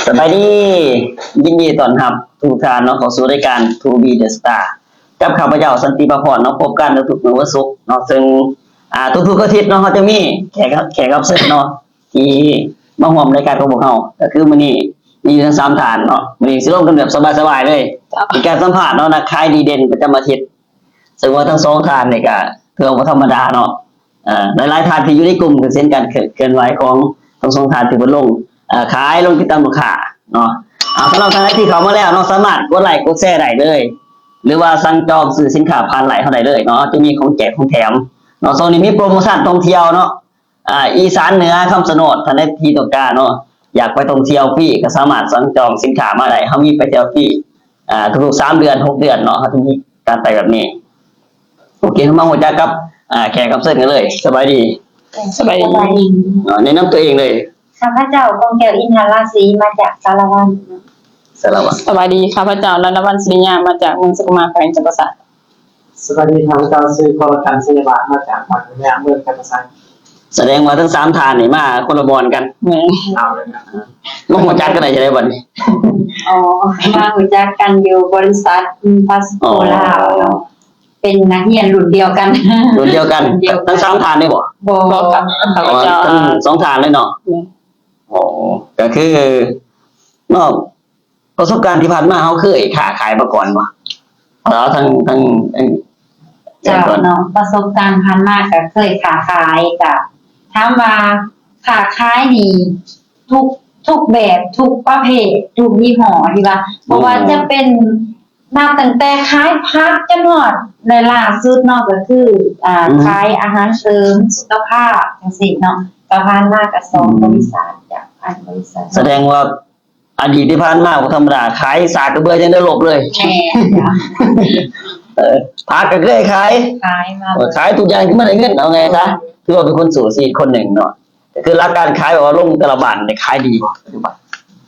ສະບາຍດີ ຍິນດີຕ້ອນຮັບທຸກທ່ານເນາະ ເຂົ້າສູ່ລາຍການ ທູບີ ເດ ສະຕາ ກັບຂ້າພະເຈົ້າ ສັນຕິພາພອນເນາະ ພົບກັນທຸກໆມື້ວັນສຸກເນາະ ເຊິ່ງ ອ່າ ທຸກໆອາທິດເນາະ ເຮົາຈະມີແຂກ ແຂກຮັບເຊີນເນາະ ທີ່ມາຮ່ວມລາຍການຂອງພວກເຮົາ ກໍຄືມື້ນີ້ມີຢູ່ທັງສາມທ່ານເນາະ ມື້ນີ້ຊິລົມກັນແບບສະບາຍໆເລີຍ ເປັນການສຳພາດເນາະ ນັກຂາຍດີເດັ່ນປະຈຳອາທິດ ເຊິ່ງວ່າທັງສອງທ່ານນີ້ກໍຖືວ່າບໍ່ທຳມະດາເນາະ ເອີ ຫຼາຍໆທ່ານທີ່ຢູ່ໃນກຸ່ມກໍເຫັນການເຄື່ອນໄຫວຂອງທັງສອງທ່ານທີ່ເພິ່ນລົງ ເອີ ຂາຍລົງຕິດຕາມລູກຄ້າເນາະ ອ່າ ສຳລັບທ່ານໃດທີ່ເຂົ້າມາແລ້ວເນາະ ສາມາດກົດໄລກົດແຊໄດ້ເລີຍ ຫຼືວ່າສັ່ງຈອງຊື້ສິນຄ້າຜ່ານໄລເຮົາໄດ້ເລີຍເນາະ ເຮົາຈະມີຂອງແຈກຂອງແຖມເນາະ ຊ່ວງນີ້ມີໂປຣໂມຊັນທ່ອງທ່ຽວເນາະ ອ່າ ອີສານເໜືອຄຳຊະໂນດ ທ່ານໃດທີ່ຕ້ອງການເນາະ ຢາກໄປທ່ອງທ່ຽວຟຣີ ກໍສາມາດສັ່ງຈອງສິນຄ້າມາໄດ້ ເຮົາມີໄປທ່ຽວຟຣີ ອ່າ ທຸກໆສາມເດືອນ ຫົກເດືອນເນາະ ເຮົາຈະມີການໄປແບບນີ້. ໂອເຄ ເຮົາມາຮູ້ຈັກກັບ ອ່າ ແຂກຮັບເຊີນກັນເລີຍ. ສະບາຍດີ. ສະບາຍດີ. ສະບາຍດີ. ເນາະ ແນະນຳຕົວເອງເລີຍ. ຂ້າພະເຈົ້າ ກອງແກ້ວ ອິນທະລາສີ ມາຈາກສາລະວັນ. ສາລະວັນ. ສະບາຍດີ. ຂ້າພະເຈົ້າ ລັດລະວັນ ສຸລິຍາ ມາຈາກເມືອງສຸຂຸມາ ແຂວງຈຳປາສັກ. ສະບາຍດີ ຂ້າພະເຈົ້າຊື່ ກໍລະກັນ ໄຊຍະບາດ ມາຈາກບ້ານແກ້ວ ເມືອງຈຳປາສັກ. ສະແດງວ່າທັງສາມທ່ານນີ້ມາຄົນລະບ່ອນກັນ. ແມ່ນ. ເອົາເລີຍນະ ມາຮູ້ຈັກກັນໄດ້ຈັ່ງໃດບັດນີ້? ອໍ ມາຮູ້ຈັກກັນຢູ່ບໍລິສັດພາສໂກລາວເນາະ ເປັນນັກຮຽນລຸ້ນດຽວກັນ. ລຸ້ນດຽວກັນ. ລຸ້ນດຽວກັນ. ທັງສາມທ່ານນີ້ບໍ? ບໍ່ ບໍ່ ກັບຂ້າພະເຈົ້າ ອໍ ທັງສອງທ່ານເລີຍເນາະ. ແມ່ນ. ອໍ ກໍຄືເນາະ ປະສົບການທີ່ຜ່ານມາເຮົາເຄີຍຄ້າຂາຍມາກ່ອນບໍ່? ເອົາທາງ ທາງ ເຈົ້າເນາະ ປະສົບການຜ່ານມາກໍເຄີຍຄ້າຂາຍ ກໍຖາມວ່າຄ້າຂາຍນີ້ ທຸກ ທຸກແບບ ທຸກປະເພດ ທຸກຍີ່ຫໍ້ທີ່ວ່າ ບໍ່ວ່າຈະເປັນ ນັບຕັ້ງແຕ່ຂາຍຜັກຈົນຮອດ ແລະ ລ່າສຸດເນາະ ກໍຄື ອ່າ ຂາຍອາຫານເສີມສຸຂະພາບຈັ່ງຊີ້ເນາະ ກໍຜ່ານມາກໍສອງບໍລິສັດ ຈາກອັນບໍລິສັດ. ສະແດງວ່າ ອະດີດທີ່ຜ່ານມາບໍ່ທຳມະດາ ຂາຍສາກກະເບືອຍັງໄດ້ລົບເລີຍ. ແມ່ນ. ເອີ ຜັກກໍເຄີຍຂາຍ ຂາຍມາ ເອີ ຂາຍທຸກຢ່າງທີ່ມັນໄດ້ເງິນ ເອົາໄງຊະ ຖືວ່າເປັນຄົນສູ້ຊີວິດຄົນໜຶ່ງເນາະ. ກໍຄືຫຼັກການຂາຍ ແບບວ່າລົງແຕ່ລະບ້ານໄດ້ຂາຍດີບໍ່ ປັດຈຸບັນ?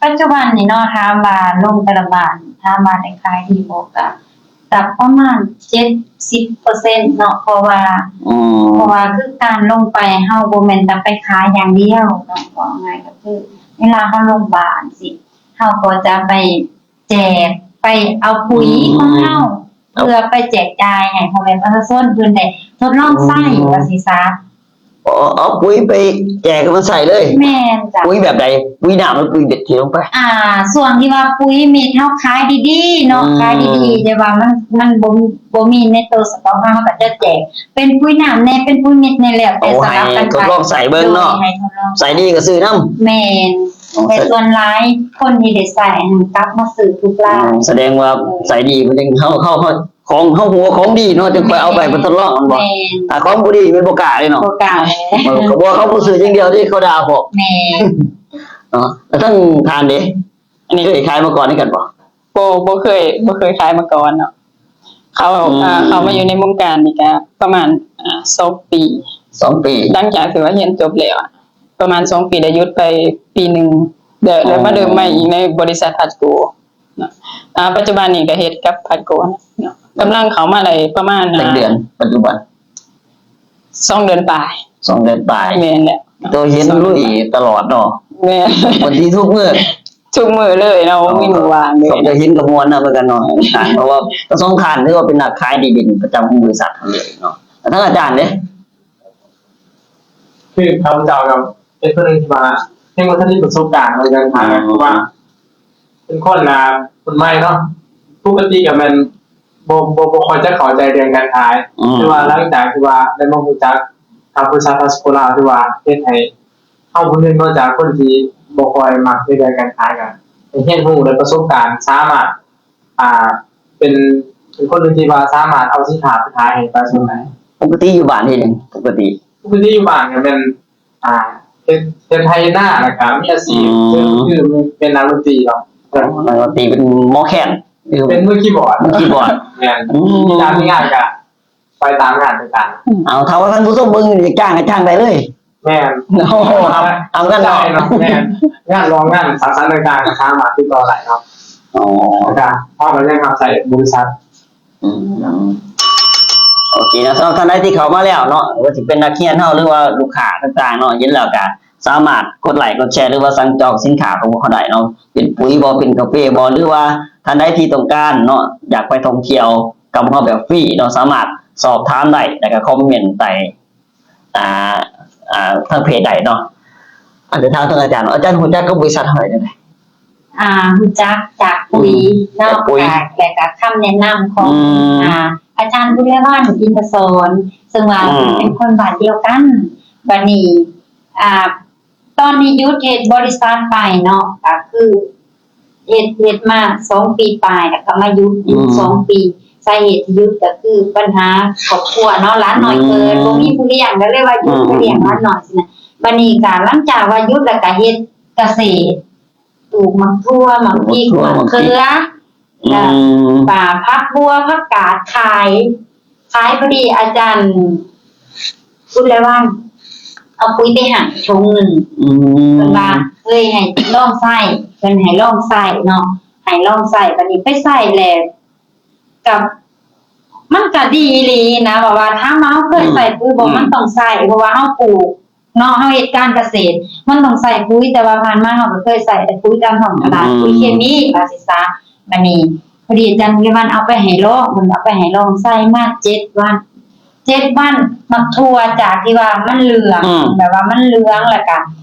ປັດຈຸບັນນີ້ເນາະ ຖາມວ່າລົງແຕ່ລະບ້ານ ຖາມວ່າໄດ້ຂາຍດີບໍ່ ກະ ກະປະມານເຈັດສິບເປີເຊັນເນາະ ເພາະວ່າ ອືມ ເພາະວ່າຄືການລົງໄປ ເຮົາບໍ່ແມ່ນແຕ່ໄປຂາຍຢ່າງດຽວເນາະ ເວົ້າງ່າຍກໍຄືເວລາເຮົາລົງບ້ານຊີ້ ເຮົາກໍຈະໄປແຈກ ໄປເອົາປຸຍ ອືມ ຂອງເຮົາ ເພື່ອໄປແຈກຈ່າຍໃຫ້ພໍ່ແມ່ປະຊາຊົນເພິ່ນໄດ້ທົດລອງໃຊ້ ອືມ ວ່າຊີ້ຊະ. ເອົາ ເອົາປຸຍໄປແຈກໃຫ້ມັນໃຊ້ເລີຍ. ແມ່ນເຈົ້າ. ປຸຍແບບໃດ? ປຸຍນ້ຳ ຫຼື ປຸຍເມັດທີ່ລົງໄປ? ອ່າ ຊ່ວງທີ່ວ່າປຸຍເມັດເຮົາຂາຍດີໆເນາະ ອືມ ຂາຍດີໆ ແຕ່ວ່າມັນ ມັນບໍ່ ບໍ່ມີໃນໂຕສະຕັອກເຮົາ ເຮົາກໍຈະແຈກເປັນປຸຍນ້ຳແດ່ ເປັນປຸຍເມັດແດ່ ແລ້ວແຕ່ສະຫຼັບກັນໄປ. ໂອ້ ໃຫ້ທົດລອງໃຊ້ເບິ່ງເນາະ. ໂດຍ ໃຫ້ທົດລອງໃຊ້. ໃຊ້ດີກໍຊື້ນຳ. ແມ່ນ. ອໍ ແຕ່ສ່ວນຫຼາຍຄົນທີ່ໄດ້ໃຊ້ຫັ້ນກັບມາຊື້ທຸກລາຍ. ອໍ ສະແດງວ່າໃຊ້ດີ ເພິ່ນຈຶ່ງ ເຮົາ ເຮົາ ເຮົາ ຂອງເຮົາຮູ້ວ່າຂອງດີເນາະ ຈຶ່ງຄ່ອຍເອົາໄປ ແມ່ນ ເປັນທົດລອງ ແມ່ນບໍ່? ຖ້າຂອງບໍ່ດີແມ່ນບໍ່ກ້າເດ້ເນາະ. ບໍ່ກ້າແລ້ວ. ເອີ ກໍບໍ່ວ່າເຂົາບໍ່ຊື້ຢ່າງດຽວເດ້ ເຂົາດ່າພ້ອມ. ແມ່ນ. ເນາະ ແລ້ວທາງທ່ານເດ? ອັນນີ້ເຄີຍຂາຍມາກ່ອນຄືກັນບໍ່? ບໍ່ ບໍ່ເຄີຍ ບໍ່ເຄີຍຂາຍມາກ່ອນເນາະ. ເຂົາ ອືມ ເຂົ້າມາຢູ່ໃນວົງການນີ້ກະປະມານ ອ່າ ສອງປີ. ສອງປີ. ຫຼັງຈາກທີ່ວ່າຮຽນຈົບແລ້ວ ປະມານສອງປີ ໄດ້ຢຸດໄປປີໜຶ່ງ ແລ້ວ ອໍ ແລ້ວມາເລີ່ມໃໝ່ອີກໃນບໍລິສັດພາສໂກ ເນາະ. ອ່າ ປັດຈຸບັນນີ້ກໍເຮັດກັບພາສໂກເນາະ ກຳລັງເຂົ້າມາໄດ້ປະມານ ຈັກເດືອນປັດຈຸບັນ? ສອງເດືອນປາຍ. ສອງເດືອນປາຍ. ແມ່ນແຫຼະ. ໂຕເຫັນລຸຍຕະຫຼອດເນາະ. ແມ່ນ. ເປັນທີ່ທຸກມື້. ທຸກມື້ເລີຍເນາະ ບໍ່ມີມື້ວ່າງເລີຍ. ກໍເຫັນກໍມ່ວນນຳຄືກັນເນາະ ເພາະວ່າທັງສອງທ່ານຖືວ່າເປັນນັກຂາຍດີເດັ່ນປະຈຳຂອງບໍລິສັດເຮົາເລີຍເນາະ. ແລ້ວທາງອາຈານເດ? ຄືຂ້າພະເຈົ້າກໍເປັນຄົນໜຶ່ງທີ່ວ່າຍັງບໍ່ທັນມີປະສົບການໃນການຂາຍ ເພາະວ່າເປັນຄົນ ອ່າ ຄົນໃໝ່ເນາະ ປົກກະຕິກໍແມ່ນບໍ່ ບໍ່ ບໍ່ຄ່ອຍຈະເຂົ້າໃຈເລື່ອງການຂາຍ ແຕ່ວ່າຫຼັງຈາກທີ່ວ່າໄດ້ມາຮູ້ຈັກກັບບໍລິສັດພາສໂກລາວ ຖືວ່າເຮັດໃຫ້ເຮົາຜູ້ໜຶ່ງເນາະ ຈາກຄົນທີ່ບໍ່ຄ່ອຍມັກໃນເລື່ອງການຂາຍ ກໍໄດ້ຮຽນຮູ້ ໄດ້ປະສົບການ ສາມາດ ອ່າ ເປັນ ເປັນຄົນໜຶ່ງທີ່ວ່າສາມາດເອົາສິນຄ້າໄປຂາຍໃຫ້ປະຊາຊົນໄດ້. ປົກກະຕິຢູ່ບ້ານເຮັດຫຍັງ? ປົກກະຕິ ປົກກະຕິຢູ່ບ້ານກໍແມ່ນ ອ່າ ເຮັດ ເຮັດໄຮ່ເຮັດນາ ແລ້ວກໍມີອາຊີບ ອືມ ຄື ຄືເປັນນັກດົນຕີເນາະ. ນັກດົນຕີ ເປັນໝໍແຄນ ເປັນມືຄີບອດ ມືຄີບອດ. ແມ່ນ. ອືມ ມີການມີງານກໍໄປຕາມງານຕ່າງໆ. ເອົາ ຖ້າວ່າທ່ານຜູ້ຊົມເບິ່ງຢູ່ ຢາກຈ້າງກໍຈ້າງໄດ້ເລີຍ. ແມ່ນ. ໂອ້ ເອົາກັນເນາະ. ແມ່ນ. ງານລອງງານສັງສັນຕ່າງໆ ກໍສາມາດຕິດຕໍ່ໄດ້ເນາະ. ອໍ ແລ້ວກໍເຮົາກໍຍັງຮັບໃຊ້ບໍລິສັດ. ອືມ ໂອເຄເນາະ ສຳລັບທ່ານໃດທີ່ເຂົ້າມາແລ້ວເນາະ ບໍ່ວ່າຊິເປັນນັກຮຽນເຮົາ ຫຼືວ່າລູກຄ້າຕ່າງໆເນາະ ເຫັນແລ້ວກໍ ສາມາດກົດໄລ້ກົດແຊ ຫຼືວ່າສັ່ງຈອງສິນຄ້າຂອງພວກເຮົາໄດ້ເນາະ ເປັນປຸ໋ຍບໍ ເປັນກາເຟບໍ ຫຼືວ່າທ່ານໃດທີ່ຕ້ອງການເນາະ ຢາກໄປທ່ອງທ່ຽວກັບພວກເຮົາແບບຟຣີເນາະ ສາມາດສອບຖາມໄດ້ ແລ້ວກໍຄອມເມັນໃຕ້ ອ່າ ອ່າ ທາງເພຈໄດ້ເນາະ. ອັນຈະຖາມທາງອາຈານເນາະ ອາຈານຮູ້ຈັກກັບບໍລິສັດເຮົາໄດ້ຈັ່ງໃດ? ອ່າ ຮູ້ຈັກຈາກປຸ໋ຍເນາະ ຈາກປຸ໋ຍ ແລ້ວກໍຄຳແນະນຳຂອງ ອືມ ອ່າ ອາຈານບຸນລະວັນ ອິນທະສອນ ເຊິ່ງວ່າ ອືມ ເປັນຄົນບ້ານດຽວກັນ. ບັດນີ້ ອ່າ ຕອນນີ້ຢຸດເຮັດບໍລິສັດໄປເນາະ ກໍຄືເຮັດ ເຮັດມາສອງປີປາຍ ແລ້ວກໍມາຢຸດ ຢຸດ ອືມ ສອງປີ. ສາເຫດທີ່ຢຸດກໍຄືປັນຫາຄອບຄົວເນາະ ຫຼານນ້ອຍເກີດ ອືມ ບໍ່ມີຜູ້ລ້ຽງ ກໍເລີຍວ່າຢຸດ ອືມ ບໍ່ລ້ຽງຫຼານນ້ອຍຊີ້ນະ. ບັດນີ້ກໍຫຼັງຈາກວ່າຢຸດແລ້ວກໍເຮັດກະເສດ ປູກໝາກຖົ່ວ ໝາກພິກ ໝາກເຂືອ ອືມ ແລ້ວກໍຜັກບົວ ຜັກກາດຂາຍ ຂາຍ. ພໍດີອາຈານບຸນລະວັນເອົາປຸ໋ຍໄປໃຫ້ຖົງໜຶ່ງ ອືມ ເພິ່ນວ່າ ເອີຍ ໃຫ້ລອງໃຊ້ ເພິ່ນໃຫ້ລອງໃຊ້ເນາະ ໃຫ້ລອງໃຊ້. ບັດນີ້ໄປໃຊ້ແລ້ວ ກໍ ມັນກໍດີອີ່ຫຼີນະ ເພາະວ່າຖາມວ່າເຮົາເຄີຍໃຊ້ປຸ໋ຍບໍ່? ອືມ ມັນຕ້ອງໃຊ້ ເພາະວ່າເຮົາປູກເນາະ ເຮົາເຮັດການກະເສດ ມັນຕ້ອງໃຊ້ປຸ໋ຍ ແຕ່ວ່າຜ່ານມາເຮົາກໍເຄີຍໃຊ້ແຕ່ປຸ໋ຍຕາມທ້ອງຕະຫຼາດ ອືມ ປຸ໋ຍເຄມີວ່າຊິຊະ. ບັດນີ້ພໍດີອາຈານວິໄລວັນເອົາໄປໃຫ້ລອງ ເພິ່ນເອົາໄປໃຫ້ລອງໃຊ້ມາເຈັດວັນ ເຈັດວັນ ໝາກຖົ່ວຈາກທີ່ວ່າມັນເຫຼືອງ ອືມ ແບບວ່າມັນເຫຼືອງ ແລ້ວກໍ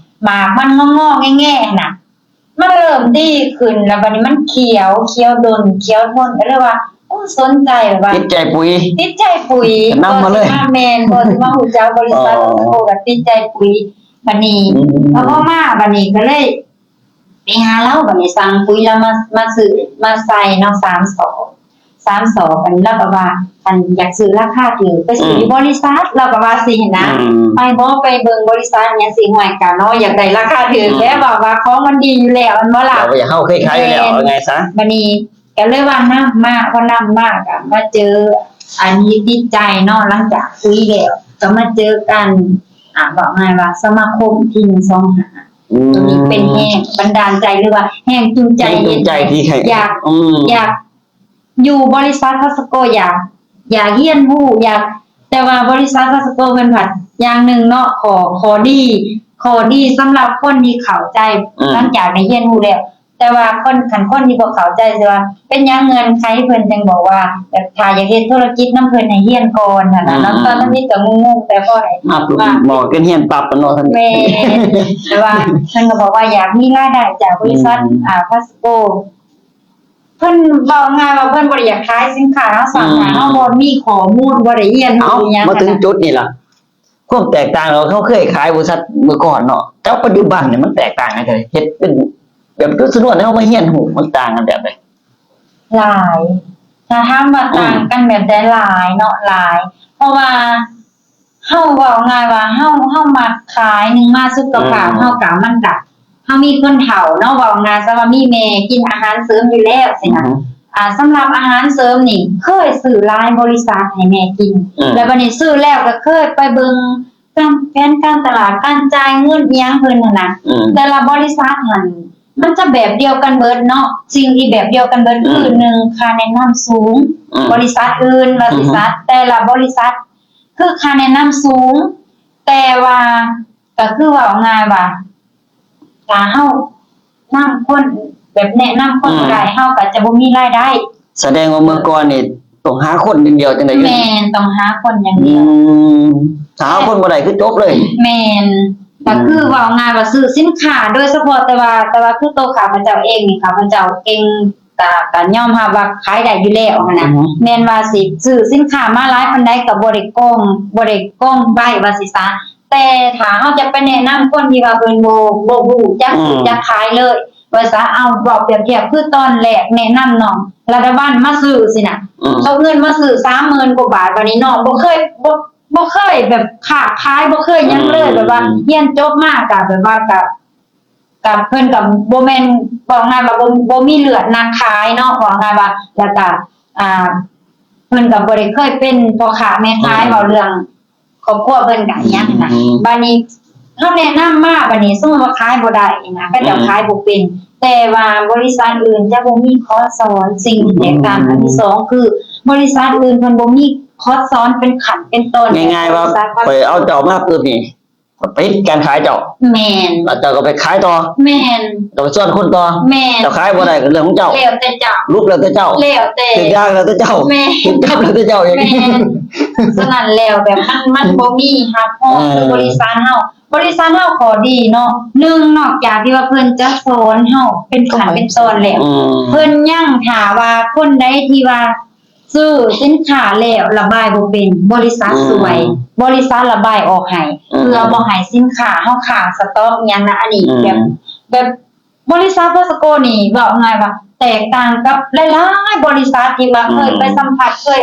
ໝາກມັນງໍໆແງ່ໆຫັ້ນນະ ມັນເລີ່ມດີຂຶ້ນ ແລ້ວບັດນີ້ມັນຂຽວ ຂຽວດົນ ຂຽວທົນ ກໍເລີຍວ່າ ໂອ້ ສົນໃຈ ແບບວ່າຕິດໃຈປຸ໋ຍ ຕິດໃຈປຸ໋ຍ ນຳມາເລີຍ ກໍຊິມາ ແມ່ນ ກໍຊິມາຮູ້ຈັກບໍລິສັດ ອໍ ໂອ ກໍຕິດໃຈປຸ໋ຍ. ບັດນີ້ ອືມ ກໍພໍມາ ບັດນີ້ກໍເລີຍໄປຫາລາວ ບັດນີ້ສັ່ງປຸ໋ຍລາວມາ ມາຊື້ ມາໃສ່ເນາະ ສາມຊອງ ສາມຊອງ. ອັນລາວກໍວ່າ ອັນ ຢາກຊື້ລາຄາຖືກ ໄປຊື້ ອືມ ຢູ່ບໍລິສັດ ລາວກໍວ່າຊີ້ຫັ້ນນະ ອືມ ໄປບໍ ໄປເບິ່ງບໍລິສັດຫຍັງຊີ້ ຫ້ວຍ ກະເນາະ ຢາກໄດ້ລາຄາຖືກ ອືມ ແລ້ວ ເວົ້າວ່າຂອງມັນດີຢູ່ແລ້ວ ແມ່ນບໍ່ລະ? ເຮົາເຄີຍຂາຍຢູ່ແລ້ວ ເວົ້າງ່າຍຊະ. ບັດນີ້ກໍເລີຍວ່ານຳມາ ພໍນຳມາກໍມາເຈີ ອັນນີ້ຕິດໃຈເນາະ ຫຼັງຈາກຄຸຍແລ້ວ ກໍມາເຈີກັນ ອ່າ ເວົ້າງ່າຍວ່າສະມາຄົມທີໜຶ່ງສອງຫ້າ ອືມ ຕົວນີ້ເປັນແຮງບັນດານໃຈ ຫຼືວ່າແຮງຈູງໃຈ ແຮງຈູງໃຈ ເຮັດໃຫ້ ທີ່ໃຫ້ ຢາກ ອືມ ຢາກ ຢູ່ບໍລິສັດທາສະໂກ ຢາກ ຢາກຮຽນຮູ້ ຢາກ ແຕ່ວ່າບໍລິສັດທາສະໂກເພິ່ນພັດຢ່າງໜຶ່ງເນາະ ຂໍ້ ຂໍ້ດີ ຂໍ້ດີສຳລັບຄົນທີ່ເຂົ້າໃຈ ອືມ ຫຼັງຈາກໄດ້ຮຽນຮູ້ແລ້ວ. ແຕ່ວ່າຄົນ ຄັນຄົນທີ່ບໍ່ເຂົ້າໃຈ ຊິວ່າເປັນຫຍັງເງື່ອນໄຂເພິ່ນຈຶ່ງບອກວ່າ ແບບ ຖ້າຢາກເຮັດທຸລະກິດນຳເພິ່ນໃຫ້ຮຽນກ່ອນຫັ້ນນະ ອືມ ເນາະ. ຕອນທຳອິດກໍງົງໆ ແຕ່ພໍໄດ້ ມາປຸບ ວ່າ ບອກເປັນຮຽນປັບເນາະ ທ່ານ ແມ່ນ ແຕ່ວ່າເພິ່ນກໍບອກວ່າຢາກມີລາຍໄດ້ຈາກບໍລິສັດ ອືມ ອ່າ ທາສະໂກ ເພິ່ນເວົ້າງ່າຍວ່າເພິ່ນບໍ່ໄດ້ຢາກຂາຍສິນຄ້າເຮົາ ອືມ ຖ້າເຮົາບໍ່ມີຂໍ້ມູນ ບໍ່ໄດ້ຮຽນຮູ້ຫຍັງ ເອົ້າ ມາເຖິງຈຸດນີ້ລະ ຄວາມແຕກຕ່າງ ເຮົາເຄີຍຂາຍບໍລິສັດເມື່ອກ່ອນເນາະ ກັບປັດຈຸບັນນີ້ມັນແຕກຕ່າງກັນຈັ່ງໃດ? ເຮັດເປັນແບບຈຸດຊະນວນໃຫ້ເຮົາມາຮຽນຮູ້ ມັນຕ່າງກັນແບບໃດ? ຫຼາຍ ຖ້າຖາມວ່າ ອືມ ຕ່າງກັນແບບໃດ? ຫຼາຍເນາະ ຫຼາຍ ເພາະວ່າ ເຮົາເວົ້າງ່າຍວ່າເຮົາ ເຮົາມັກຂາຍ ໜຶ່ງມາສຸຂະພາບ ອືມ ເຮົາກະ ມັນກະ ເຮົາມີຄົນເຖົ້າເນາະ ເວົ້າງ່າຍຊະວ່າມີແມ່ກິນອາຫານເສີມຢູ່ແລ້ວຊີ້ນະ ອືມ ອ່າ ສຳລັບອາຫານເສີມນີ້ ເຄີຍຊື້ຫຼາຍບໍລິສັດໃຫ້ແມ່ກິນ ອືມ ແລ້ວບັດນີ້ຊື້ແລ້ວກໍເຄີຍໄປເບິ່ງການ ແຜນການຕະຫຼາດ ການຈ່າຍເງິນອີ່ຫຍັງເພິ່ນຫັ້ນນະ ອືມ ແຕ່ລະບໍລິສັດຫັ້ນ ມັນຈະແບບດຽວກັນເບິດເນາະ ສິ່ງທີ່ແບບດຽວກັນເບິດ ອືມ ຄື ໜຶ່ງ ຄ່າແນະນຳສູງ ອືມ ບໍລິສັດອື່ນວ່າຊີ້ຊະ ອືມ ແຕ່ລະບໍລິສັດ ຄືຄ່າແນະນຳສູງ ແຕ່ວ່າກໍຄືເວົ້າງ່າຍວ່າ ຖ້າເຮົານຳຄົນ ແບບແນະນຳຄົນ ອືມ ບໍ່ໄດ້ ເຮົາກໍຈະບໍ່ມີລາຍໄດ້. ສະແດງວ່າເມື່ອກ່ອນນີ້ຕ້ອງຫາຄົນຢ່າງດຽວຈັ່ງໃດ? ແມ່ນ ຕ້ອງຫາຄົນຢ່າງດຽວ. ອືມ ຖ້າຫາຄົນບໍ່ໄດ້ຄືຈົບເລີຍ. ແມ່ນ ກໍຄື ອືມ ເວົ້າງ່າຍວ່າຊື້ສິນຄ້າ ໂດຍສະເພາະ ແຕ່ວ່າ ແຕ່ວ່າຄືໂຕຂ້າພະເຈົ້າເອງນີ້ ຂ້າພະເຈົ້າເກັ່ງ ກະ ກະຍອມຮັບວ່າຂາຍໄດ້ຢູ່ແລ້ວຫັ້ນນະ ອືຮຶ ແມ່ນວ່າຊິຊື້ສິນຄ້າມາຫຼາຍປານໃດກະບໍ່ໄດ້ກອງ ບໍ່ໄດ້ກອງໄວ້ວ່າຊີ້ຊະ ແຕ່ຖ້າເຮົາຈະໄປແນະນຳຄົນທີ່ວ່າເພິ່ນບໍ່ ບໍ່ຮູ້ຈັກ ອືມ ຊື້ຈັກຂາຍເລີຍ ວ່າຊະ ເອົາ ເວົ້າປຽບທຽບຄືຕອນແລກແນະນຳນ້ອງລະດາວັນມາຊື້ຊີ້ນະ ອືມ ເອົາເງິນມາຊື້ສາມໝື່ນກວ່າບາດ ບາດນີ້ນ້ອງບໍ່ເຄີຍ ບໍ່ ບໍ່ເຄີຍແບບຄ້າຂາຍ ບໍ່ເຄີຍຫຍັງເລີຍ ອືມ ແບບວ່າຮຽນຈົບມາກະແບບວ່າກະ ກະເພິ່ນກະບໍ່ແມ່ນ ເວົ້າງ່າຍວ່າບໍ່ ບໍ່ມີເລືອດນັກຂາຍເນາະ ເວົ້າງ່າຍວ່າ ແລ້ວກະ ອ່າ ເພິ່ນກະບໍ່ໄດ້ເຄີຍເປັນພໍ່ຄ້າແມ່ຂາຍ ອືມ ເວົ້າເລື່ອງຄອບຄົວເພິ່ນກະຫຍັງຫັ້ນນະ ອືມ ບາດນີ້ເຮົາແນະນຳມາ ບາດນີ້ສົມມຸດວ່າຂາຍບໍ່ໄດ້ນະ ເຂົາເຈົ້າ ອືມ ຂາຍບໍ່ເປັນ ແຕ່ວ່າບໍລິສັດອື່ນຈະບໍ່ມີຄອສສອນ ສິ່ງທີ່ແຕກຕ່າງ ອືມ ອັນທີສອງຄື ບໍລິສັດອື່ນເພິ່ນບໍ່ມີຄອສສອນເປັນຂັ້ນເປັນຕອນ ງ່າຍໆວ່າ ບລິສັດ ຂ້ອຍເອົາເຈົ້າມາປຶບນີ້ ໄປເຮັດການຂາຍເຈົ້າ. ແມ່ນ. ແລ້ວເຈົ້າກໍໄປຂາຍຕໍ່. ແມ່ນ. ກໍໄປຊວນຄົນຕໍ່. ແມ່ນ. ເຈົ້າຂາຍບໍ່ໄດ້ກໍເລື່ອງຂອງເຈົ້າ. ແລ້ວແຕ່ເຈົ້າ. ຫຼຸດແລ້ວແຕ່ເຈົ້າ. ແລ້ວແຕ່. ຖືກຢາງແລ້ວແຕ່ເຈົ້າ. ແມ່ນ. ຖືກຈັບແລ້ວແຕ່ເຈົ້າອີກ. ແມ່ນ. ສະນັ້ນແລ້ວແບບມັນ ມັນບໍ່ມີຮັບຮອງ ເອີ ຄືບໍລິສັດເຮົາ. ບໍລິສັດເຮົາຂໍ້ດີເນາະ ໜຶ່ງ ນອກຈາກທີ່ວ່າເພິ່ນຈະສອນເຮົາເປັນຂັ້ນເປັນຕອນແລ້ວ ອືມ ເພິ່ນຍັງຖ້າວ່າຄົນໃດທີ່ວ່າຊື້ສິນຄ້າແລ້ວລະບາຍບໍ່ເປັນ ບໍລິສັດ ອືມ ຊ່ວຍ ບໍລິສັດລະບາຍອອກໃຫ້ ອືມ ເພື່ອບໍ່ໃຫ້ສິນຄ້າເຮົາຄ້າງສະຕັອກອີ່ຫຍັງນະ. ອັນນີ້ ອືມ ແບບ ແບບບໍລິສັດພາສະໂກນີ້ ເວົ້າງ່າຍວ່າແຕກຕ່າງກັບຫຼາຍໆບໍລິສັດທີ່ວ່າເຄີຍ ອືມ ໄປສຳຜັດ ເຄີຍ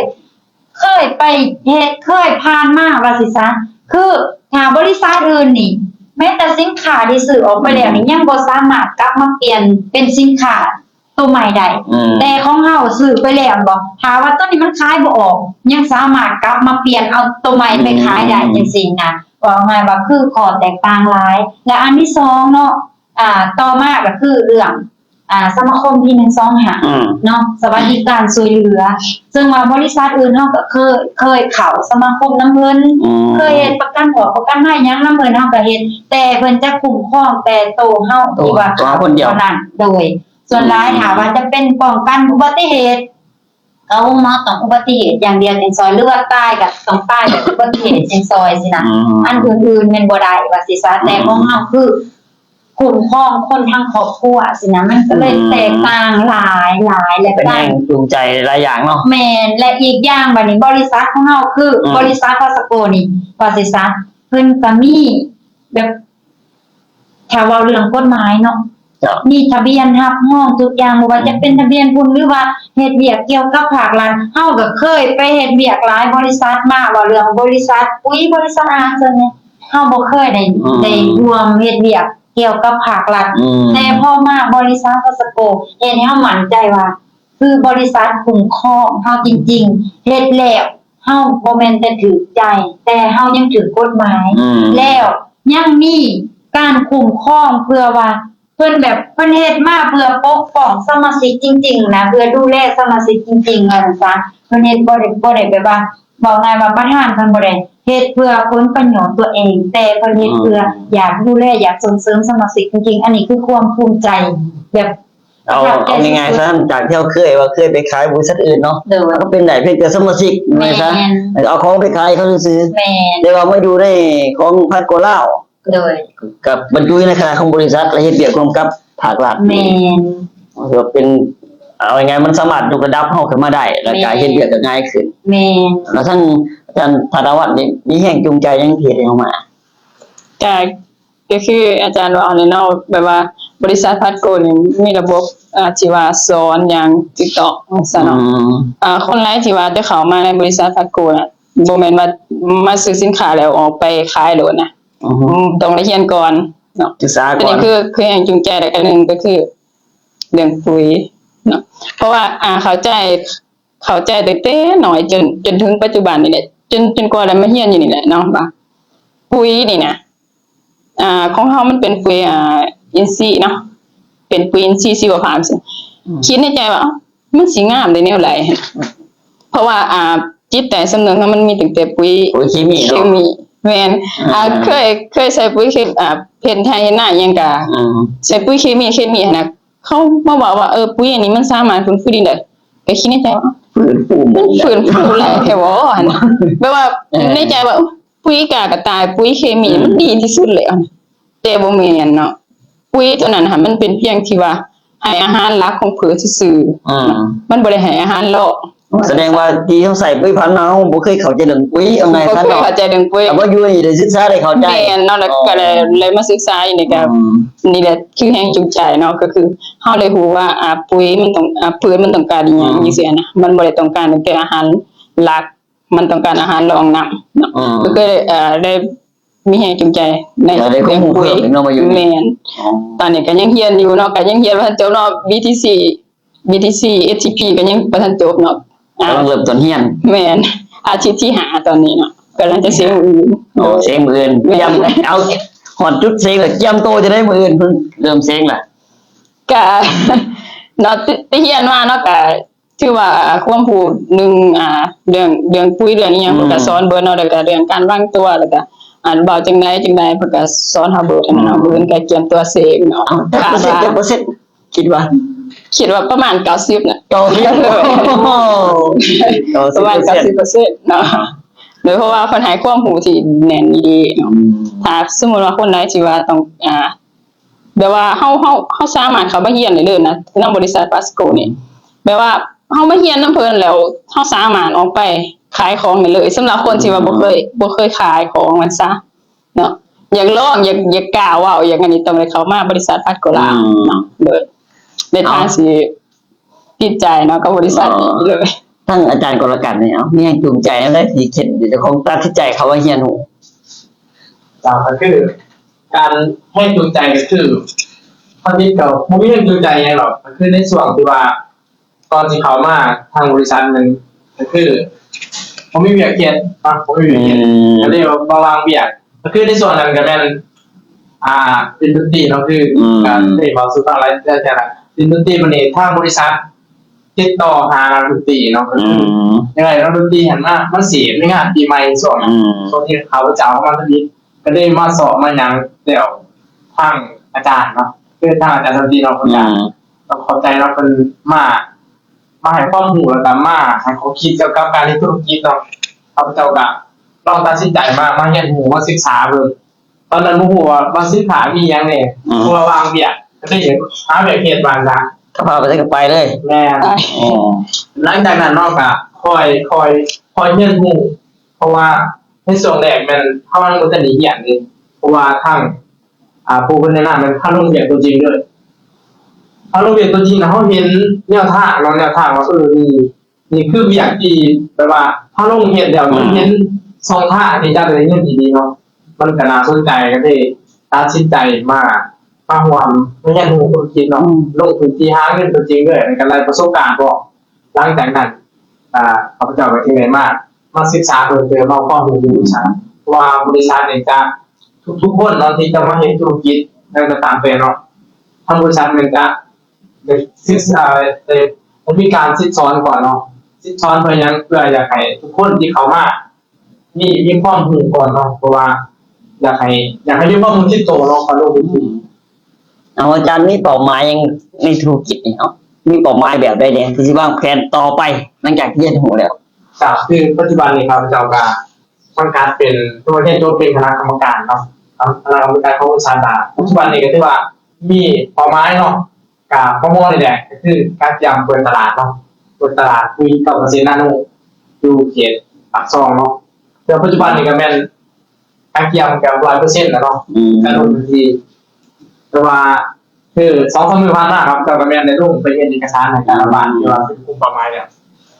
ເຄີຍໄປເຮັດ ເຄີຍຜ່ານມາວ່າຊີ້ຊະ ຄືຖ້າບໍລິສັດອື່ນນີ້ ແມ້ແຕ່ສິນຄ້າທີ່ຊື້ອອກໄປແລ້ວນີ້ ອືມ ຍັງບໍ່ສາມາດກັບມາປ່ຽນເປັນສິນຄ້າໂຕໃໝ່ໄດ້ ອືມ ແຕ່ຂອງເຮົາຊື້ໄປແລ້ວແມ່ນບໍ່ ຖ້າວ່າໂຕນີ້ມັນຂາຍບໍ່ອອກ ຍັງສາມາດກັບມາປ່ຽນເອົາໂຕໃໝ່ໄປຂາຍໄດ້ ອືມ ຈັ່ງຊີ້ນະ ເວົ້າງ່າຍວ່າຄືຂໍ້ແຕກຕ່າງຫຼາຍ. ແລະ ອັນທີສອງເນາະ ອ່າ ຕໍ່ມາກໍຄືເລື່ອງ ອ່າ ສະມາຄົມທີໜຶ່ງສອງຫ້າ ອືມ ເນາະ ສະຫວັດດີການຊ່ວຍເຫຼືອ ເຊິ່ງວ່າບໍລິສັດອື່ນເຮົາກໍເຄີຍ ເຄີຍເຂົ້າສະມາຄົມນຳເພິ່ນ ອືມ ເຄີຍເຮັດປະກັນອອກປະກັນໄວ້ຫຍັງນຳເພິ່ນ ເຮົາກໍເຮັດ ແຕ່ເພິ່ນຈະຄຸ້ມຄອງແຕ່ໂຕເຮົາ ໂຕ ທີ່ວ່າ ໂຕເຮົາຄົນດຽວ ເທົ່ານັ້ນ ໂດຍ ສ່ວນຫຼາຍ ອືມ ຖ້າວ່າຈະເປັນປ້ອງກັນອຸບັດຕິເຫດ ກໍໂຮງໝໍຕ້ອງອຸບັດຕິເຫດຢ່າງດຽວຈຶ່ງຊ່ອຍ ຫຼືວ່າຕາຍກໍຕ້ອງຕາຍແບບອຸບັດຕິເຫດຈຶ່ງຊ່ອຍຊີ້ນະ ອືມ ອັນອື່ນໆແມ່ນບໍ່ໄດ້ວ່າຊີ້ຊະ ອືມ ແຕ່ຂອງເຮົາຄືຄຸ້ມຄອງຄົນທັງຄອບຄົວຊີ້ນະ ມັນກໍເລີຍ ອືມ ແຕກຕ່າງຫຼາຍໆ ແລະ ເປັນແຮງຈູງໃຈຫຼາຍຢ່າງເນາະ ແມ່ນ ແລະ ອີກຢ່າງບາດນີ້ບໍລິສັດຂອງເຮົາຄື ອືມ ບໍລິສັດພາສະໂກນີ້ ວ່າຊີ້ຊະ ເພິ່ນກໍມີແບບ ຖ້າເວົ້າເລື່ອງກົດໝາຍເນາະ ເຈົ້າ ມີທະບຽນຮັບຮອງທຸກຢ່າງ ບໍ່ວ່າຈະເປັນ ອືມ ທະບຽນທຶນ ຫຼືວ່າເຮັດວຽກກ່ຽວກັບພາກລັດ ເຮົາກໍເຄີຍໄປເຮັດວຽກຫຼາຍບໍລິສັດມາ ເວົ້າເລື່ອງບໍລິສັດປຸຍ ບໍລິສັດອາຫານສ່ວນໃຫຍ່ ເຮົາບໍ່ເຄີຍໄດ້ ອືມ ໄດ້ຮ່ວມເຮັດວຽກກ່ຽວກັບພາກລັດ ອືມ ແຕ່ພໍມາບໍລິສັດພາສະໂກ ເຮັດໃຫ້ເຮົາໝັ້ນໃຈວ່າ ຄືບໍລິສັດຄຸ້ມຄອງເຮົາຈິງໆ ເຮັດແລ້ວ ເຮົາບໍ່ແມ່ນແຕ່ຖືກໃຈ ແຕ່ເຮົາຍັງຖືກກົດໝາຍ ອືມ ແລ້ວຍັງມີການຄຸ້ມຄອງເພື່ອວ່າ ເພິ່ນແບບ ເພິ່ນເຮັດມາເພື່ອປົກປ້ອງສະມາຊິກຈິງໆນະ ເພື່ອດູແລສະມາຊິກຈິງໆ ວ່າຊັ້ນຊະ ເພິ່ນເຮັດບໍ່ໄດ້ ບໍ່ໄດ້ແບບວ່າ ເວົ້າງ່າຍວ່າປະທານເພິ່ນບໍ່ໄດ້ເຮັດເພື່ອຜົນປະໂຫຍດຕົວເອງ ແຕ່ເພິ່ນເຮັດເພື່ອ ອືມ ຢາກດູແລ ຢາກສົ່ງເສີມສະມາຊິກຈິງໆ ອັນນີ້ຄືຄວາມພູມໃຈແບບ ເອົາ ເອົາງ່າຍໆຊະ ຈາກທີ່ເຮົາເຄີຍວ່າເຄີຍໄປຂາຍບໍລິສັດອື່ນເນາະ ໂດຍ ເຮົາກໍເປັນໄດ້ພຽງແຕ່ສະມາຊິກ ແມ່ນ ແມ່ນຊະ ເອົາຂອງໄປຂາຍເຂົາຊື່ໆ ແມ່ນ ແຕ່ວ່າມາຢູ່ໃນຂອງພັນກວ່າລາວ ໂດຍ ກັບບັນຈຸຢູ່ໃນຄະນະຂອງບໍລິສັດ ແລະ ເຮັດວຽກຮ່ວມກັບພາກລັດ ແມ່ນ ກໍເປັນ ເອົາງ່າຍໆ ມັນສາມາດຍົກລະດັບເຮົາຂຶ້ນມາໄດ້ ແລ້ວກໍ ແມ່ນ ເຮັດວຽກກໍງ່າຍຂຶ້ນ ແມ່ນ ແລ້ວທາງອາຈານທາດາວັດນີ້ມີແຮງຈູງໃຈຫຍັງທີ່ເຮັດໃຫ້ເຮົາມາ? ກໍ ກໍຄືອາຈານເວົ້າຫັ້ນແຫຼະເນາະ ແບບວ່າບໍລິສັດພັດໂກນີ້ມີລະບົບ ອ່າ ທີ່ວ່າສອນຢ່າງຖືກຕ້ອງຊັ້ນເນາະ ອືມ ອ່າ ຄົນລາວທີ່ວ່າຈະເຂົ້າມາໃນບໍລິສັດພັດໂກນະ ບໍ່ແມ່ນວ່າມາຊື້ສິນຄ້າແລ້ວອອກໄປຂາຍໂລດນະ ອືຮຶ ອືມ ຕ້ອງໄດ້ຮຽນກ່ອນເນາະ ສຶກສາກ່ອນ ອັນນີ້ຄື ຄືແຮງຈູງໃຈ ແລ້ວກໍໜຶ່ງກໍຄືເລື່ອງປຸຍເນາະ ເພາະວ່າ ອ່າ ເຂົ້າໃຈ ເຂົ້າໃຈຕັ້ງແຕ່ນ້ອຍຈົນ ຈົນເຖິງປັດຈຸບັນນີ້ແຫຼະ ຈົນ ຈົນກວ່າໄດ້ມາຮຽນຢູ່ນີ້ແຫຼະເນາະ ວ່າປຸຍນີ້ນະ ອ່າ ຂອງເຮົາມັນເປັນປຸຍ ອ່າ ອິນຊີເນາະ ເປັນປຸຍອິນຊີຊີວະພາບ ອືມ ຄິດໃນໃຈວ່າ ເອົ້າ ມັນຊິງາມໄດ້ແນວໃດ ເພາະວ່າ ອ່າ ຈິດໃຕ້ສຳນຶກເຮົາມັນມີຕັ້ງແຕ່ປຸຍ ປຸຍເຄມີເນາະ ເຄມີ ແມ່ນ ອ່າ ອ່າ ເຄີຍ ເຄີຍໃສ່ປຸຍເຄ ອ່າ ເຮັດໄຮ່ເຮັດນາຫຍັງກະ ອືມ ໃສ່ປຸຍເຄມີ ເຄມີຫັ້ນນະ ເຂົາມາເວົ້າວ່າ ເອີ ປຸຍອັນນີ້ມັນສາມາດຟື້ນຟູດິນໄດ້ ກໍຄິດໃນໃຈວ່າ ຟື້ນຟູ ມັນຟື້ນຟູຫຼາຍແທ້ບໍ ຫັ້ນນະ ແບບວ່າ ເອີ ໃນໃຈວ່າ ປຸຍກາກະຕ່າຍ ປຸຍເຄມີ ອືມ ມັນດີທີ່ສຸດແລ້ວ ແຕ່ບໍ່ແມ່ນເນາະ ປຸຍຕົວນັ້ນຫັ້ນ ມັນເປັນພຽງທີ່ວ່າໃຫ້ອາຫານຫຼັກຂອງພືດຊື່ໆ ອືມ ມັນບໍ່ໄດ້ໃຫ້ອາຫານລອງ ສະແດງວ່າທີ່ເຮົາໃສ່ປຸຍຜ່ານມາ ເຮົາບໍ່ເຄີຍເຂົ້າໃຈເລື່ອງປຸຍ ເອົາງ່າຍ ບໍ່ເຄີຍເຂົ້າໃຈເລື່ອງປຸຍ ແຕ່ວ່າຢູ່ນີ້ໄດ້ສຶກສາໄດ້ເຂົ້າໃຈ ແມ່ນເນາະ ແລ້ວ ອໍ ກໍໄດ້ ໄດ້ມາສຶກສາຢູ່ນີ້ ກໍ ອືມ ນີ້ແຫຼະຄືແຮງຈູງໃຈເນາະ ກໍຄືເຮົາໄດ້ຮູ້ວ່າ ອ່າ ປຸຍມັນຕ້ອງ ອ່າ ພືດມັນຕ້ອງການອີ່ຫຍັງ ອືມ ຈັ່ງຊີ້ນະ ມັນບໍ່ໄດ້ຕ້ອງການແຕ່ອາຫານຫຼັກ ມັນຕ້ອງການອາຫານລອງນຳເນາະ ອືມ ກໍຄື ເອີ ໄດ້ມີແຮງຈູງໃຈໃນ ໄດ້ຄວາມຮູ້ເພີ່ມອີກເນາະ ມາຢູ່ນີ້ ແມ່ນ ອໍ ຕອນນີ້ກໍຍັງຮຽນຢູ່ເນາະ ກໍຍັງຮຽນບໍ່ທັນຈົບເນາະ ບີທີຊີ ບີທີຊີ ເອສທີພີ ກໍຍັງບໍ່ທັນຈົບເນາະ ກຳລັງເລີ່ມຕົ້ນຮຽນ ແມ່ນ ອາທິດທີຫ້າຕອນນີ້ເນາະ ກຳລັງຈະເສັງມື້ອື່ນ ອໍ ເສັງມື້ອື່ນ ແມ່ນ ກຽມ ເອົາ ຮອດຈຸດເສັງແລ້ວ ກຽມໂຕຈະໄດ້ມື້ອື່ນ ເພິ່ນເລີ່ມເສັງລະ ກະ ເນາະ ທີ່ ທີ່ຮຽນມາເນາະ ກະ ຖືວ່າຄວາມຮູ້ໜຶ່ງ ອ່າ ເລື່ອງ ເລື່ອງປຸຍ ເລື່ອງອີ່ຫຍັງ ອືມ ເພິ່ນກໍສອນເບິດເນາະ ແລ້ວກໍເລື່ອງການວາງຕົວ ແລ້ວກໍ ອ່ານເວົ້າຈັ່ງໃດຈັ່ງໃດ ເພິ່ນກໍສອນເຮົາເບີດຫັ້ນນະເນາະ. ອືມ ມື້ອື່ນກໍກຽມຕົວເຊັກເນາະ. ເອົາ ຈັກເປີເຊັນ ຈັກເປີເຊັນຄິດວ່າ? ຄິດວ່າປະມານເກົ້າສິບນະ. ເກົ້າສິບ ໂອ້ໂຫ ປະມານເກົ້າສິບເປີເຊັນ ເກົ້າສິບເປີເຊັນເນາະ. ໂດຍ ເພາະວ່າເພິ່ນໃຫ້ຄວາມຮູ້ທີ່ແໜ້ນອີ່ຫຼີເນາະ. ອືມ ຖ້າສົມມຸດວ່າຄົນໃດທີ່ວ່າຕ້ອງ ອ່າ ແບບວ່າເຮົາ ເຮົາ ເຮົາສາມາດເຂົ້າມາຮຽນໄດ້ເລີຍນະ ນຳບໍລິສັດ Pasco ນີ້. ແບບວ່າເຮົາມາຮຽນນຳເພິ່ນແລ້ວ ເຮົາສາມາດອອກໄປຂາຍຂອງໄດ້ເລີຍ ສຳລັບຄົນທີ່ວ່າບໍ່ເຄີຍ ອືມ ບໍ່ເຄີຍຂາຍຂອງວ່າຊະເນາະ. ຢາກລອງ ຢາກ ຢາກກ້າເວົ້າ ຢາກອັນນີ້ ຕ້ອງໄດ້ເຂົ້າມາບໍລິສັດ Pasco ລາວ ອືມ ເນາະ. ໂດຍ ໃນທາງ ເອົ້າ ທີ່ຕິດໃຈເນາະ ກັບບໍລິສັດນີ້ເລີຍ. ທາງອາຈານກໍລະກັນນີ້ ເອົາ ມີແຮງຈູງໃຈແນວໃດທີ່ເຮັດໃຫ້ເຈົ້າຂອງຕັດສິນໃຈເຂົ້າມາຮຽນຮູ້? ເຈົ້າ ກໍຄືການແຮງຈູງໃຈກໍຄື ເຮົານີ້ກໍບໍ່ມີແຮງຈູງໃຈຫຍັງດອກ ກໍຄືໃນຊ່ວງທີ່ວ່າ ກ່ອນຊິເຂົ້າມາທາງບໍລິສັດນັ້ນ ກໍຄືບໍ່ມີວຽກເຮັດເນາະ ບໍ່ມີວຽກເຮັດ ອືມ ກໍເລີຍວ່າມາວ່າງວຽກ. ກໍຄືໃນຊ່ວງນັ້ນກໍແມ່ນ ອ່າ ຫຼິ້ນດົນຕີເນາະ ຄື ອືມ ກໍໄດ້ເວົ້າສູ່ຟັງຫຼາຍເທື່ອແລ້ວ ຫຼິ້ນດົນຕີ. ບັດນີ້ທາງບໍລິສັດຕິດຕໍ່ຫານັກດົນຕີເນາະ ກໍຄື ອືມ ຢາກໄດ້ນັກດົນຕີຫັ້ນມາ ມາສຽບໃນງານປີໃໝ່ຊ່ວງນັ້ນ ອືມ ຊ່ວງທີ່ຂ້າພະເຈົ້າມາທຳອິດ ກໍໄດ້ມາສອບມາຫຍັງແລ້ວ ທາງອາຈານເນາະ ຄືທາງອາຈານສັນຕິເນາະ ເພິ່ນກໍ ອືມ ຕ້ອງຂອບໃຈເນາະ ເພິ່ນມາ ມາໃຫ້ຄວາມຮູ້ ແລ້ວກໍມາໃຫ້ຂໍ້ຄິດກ່ຽວກັບການເຮັດທຸລະກິດເນາະ. ຂ້າພະເຈົ້າກໍລອງຕັດສິນໃຈມາ ມາຮຽນຮູ້ ມາສຶກສາເບິ່ງ. ຕອນນັ້ນບໍ່ຮູ້ວ່າ ວ່າສິນຄ້າມີຫຍັງແດ່ ອືມ ເພາະວ່າວ່າງວຽກ ກໍເລີຍຫາວຽກເຮັດວ່າຊັ້ນຊະ ກໍພາໄປໃສກໍໄປເລີຍ. ແມ່ນ ອໍ ຫຼັງຈາກນັ້ນເນາະ ກໍຄ່ອຍ ຄ່ອຍ ຄ່ອຍຮຽນຮູ້ ເພາະວ່າໃນຊ່ວງແລກແມ່ນເຮົາຍັງບໍ່ທັນໄດ້ຮຽນເດ້ ເພາະວ່າທາງ ອ່າ ຜູ້ເພິ່ນແນະນຳແມ່ນພາລົງວຽກຕົວຈິງເລີຍ ພາລົງວຽກຕົວຈິງ ແລ້ວເຮົາເຫັນແນວທາງເນາະ ແນວທາງວ່າ ເອີ ນີ້ ນີ້ຄືວຽກທີ່ແບບວ່າເຮົາລົງເຮັດແລ້ວ ອືມ ມັນເຫັນຊ່ອງທາງທີ່ຈະໄດ້ເງິນດີໆເນາະ ມັນກໍໜ້າສົນໃຈ ກໍເລີຍຕັດສິນໃຈມາ ມາຮ່ວມ ມາຮຽນຮູ້ທຸລະກິດເນາະ ອືມ ລົງພື້ນທີ່ຫາເງິນຕົວຈິງເລີຍ ແລ້ວກໍໄດ້ປະສົບການພ້ອມ. ຫຼັງຈາກນັ້ນ ອ່າ ຂ້າພະເຈົ້າກໍຈຶ່ງໄດ້ມາ ມາສຶກສາເພີ່ມເຕີມເອົາຄວາມຮູ້ຢູ່ບໍລິສັດ ເພາະວ່າບໍລິສັດນີ້ຈະ ທຸກໆຄົນເນາະ ທີ່ຈະມາເຮັດທຸລະກິດຫຍັງກໍຕາມແຕ່ເນາະ ທາງບໍລິສັດແມ່ນຈະໄດ້ສຶກສາ ໄດ້ ໄດ້ມີການສິດສອນກ່ອນເນາະ ສິດສອນເພື່ອຫຍັງ? ເພື່ອຢາກໃຫ້ທຸກຄົນທີ່ເຂົ້າມາ ມີ ມີຄວາມຮູ້ກ່ອນເນາະ ເພາະວ່າຢາກໃຫ້ ຢາກໃຫ້ມີຄວາມຮູ້ສຶກໂຕເນາະ ກ່ອນລົງພື້ນທີ່. ເອົາ ອາຈານມີເປົ້າໝາຍຫຍັງໃນທຸລະກິດນີ້ເນາະ ມີເປົ້າໝາຍແບບໃດແດ່ທີ່ຊິວາງແຜນຕໍ່ໄປ ຫຼັງຈາກທີ່ຮຽນຮູ້ແລ້ວ? ກໍຄືປັດຈຸບັນນີ້ຂ້າພະເຈົ້າກໍສັງກັດເປັນ ຄືວ່າຮຽນຈົບເປັນຄະນະກຳມະການເນາະ ຄະນະກຳມະການຂອງບໍລິສັດ ປັດຈຸບັນນີ້ກໍຖືວ່າມີເປົ້າໝາຍເນາະ ກະປະມານນີ້ແຫຼະ ກໍຄືກະກຽມເປີດຕະຫຼາດເນາະ ເປີດຕະຫຼາດປຸ໋ຍກັບກະເສດນາໂນ ຢູ່ເຂດປາກຊ່ອງເນາະ ແຕ່ປັດຈຸບັນນີ້ກໍແມ່ນກະກຽມກັບຮ້ອຍເປີເຊັນແລ້ວເນາະ ອືມ ກະລົງພື້ນທີ່ ແຕ່ວ່າຄືສອງສາມມື້ຜ່ານມາ ຂ້າພະເຈົ້າກໍແມ່ນໄດ້ລົງໄປເຮັດເອກະສານໃຫ້ແຕ່ລະບ້ານ ທີ່ວ່າເປັນກຸ່ມເປົ້າໝາຍແລ້ວ.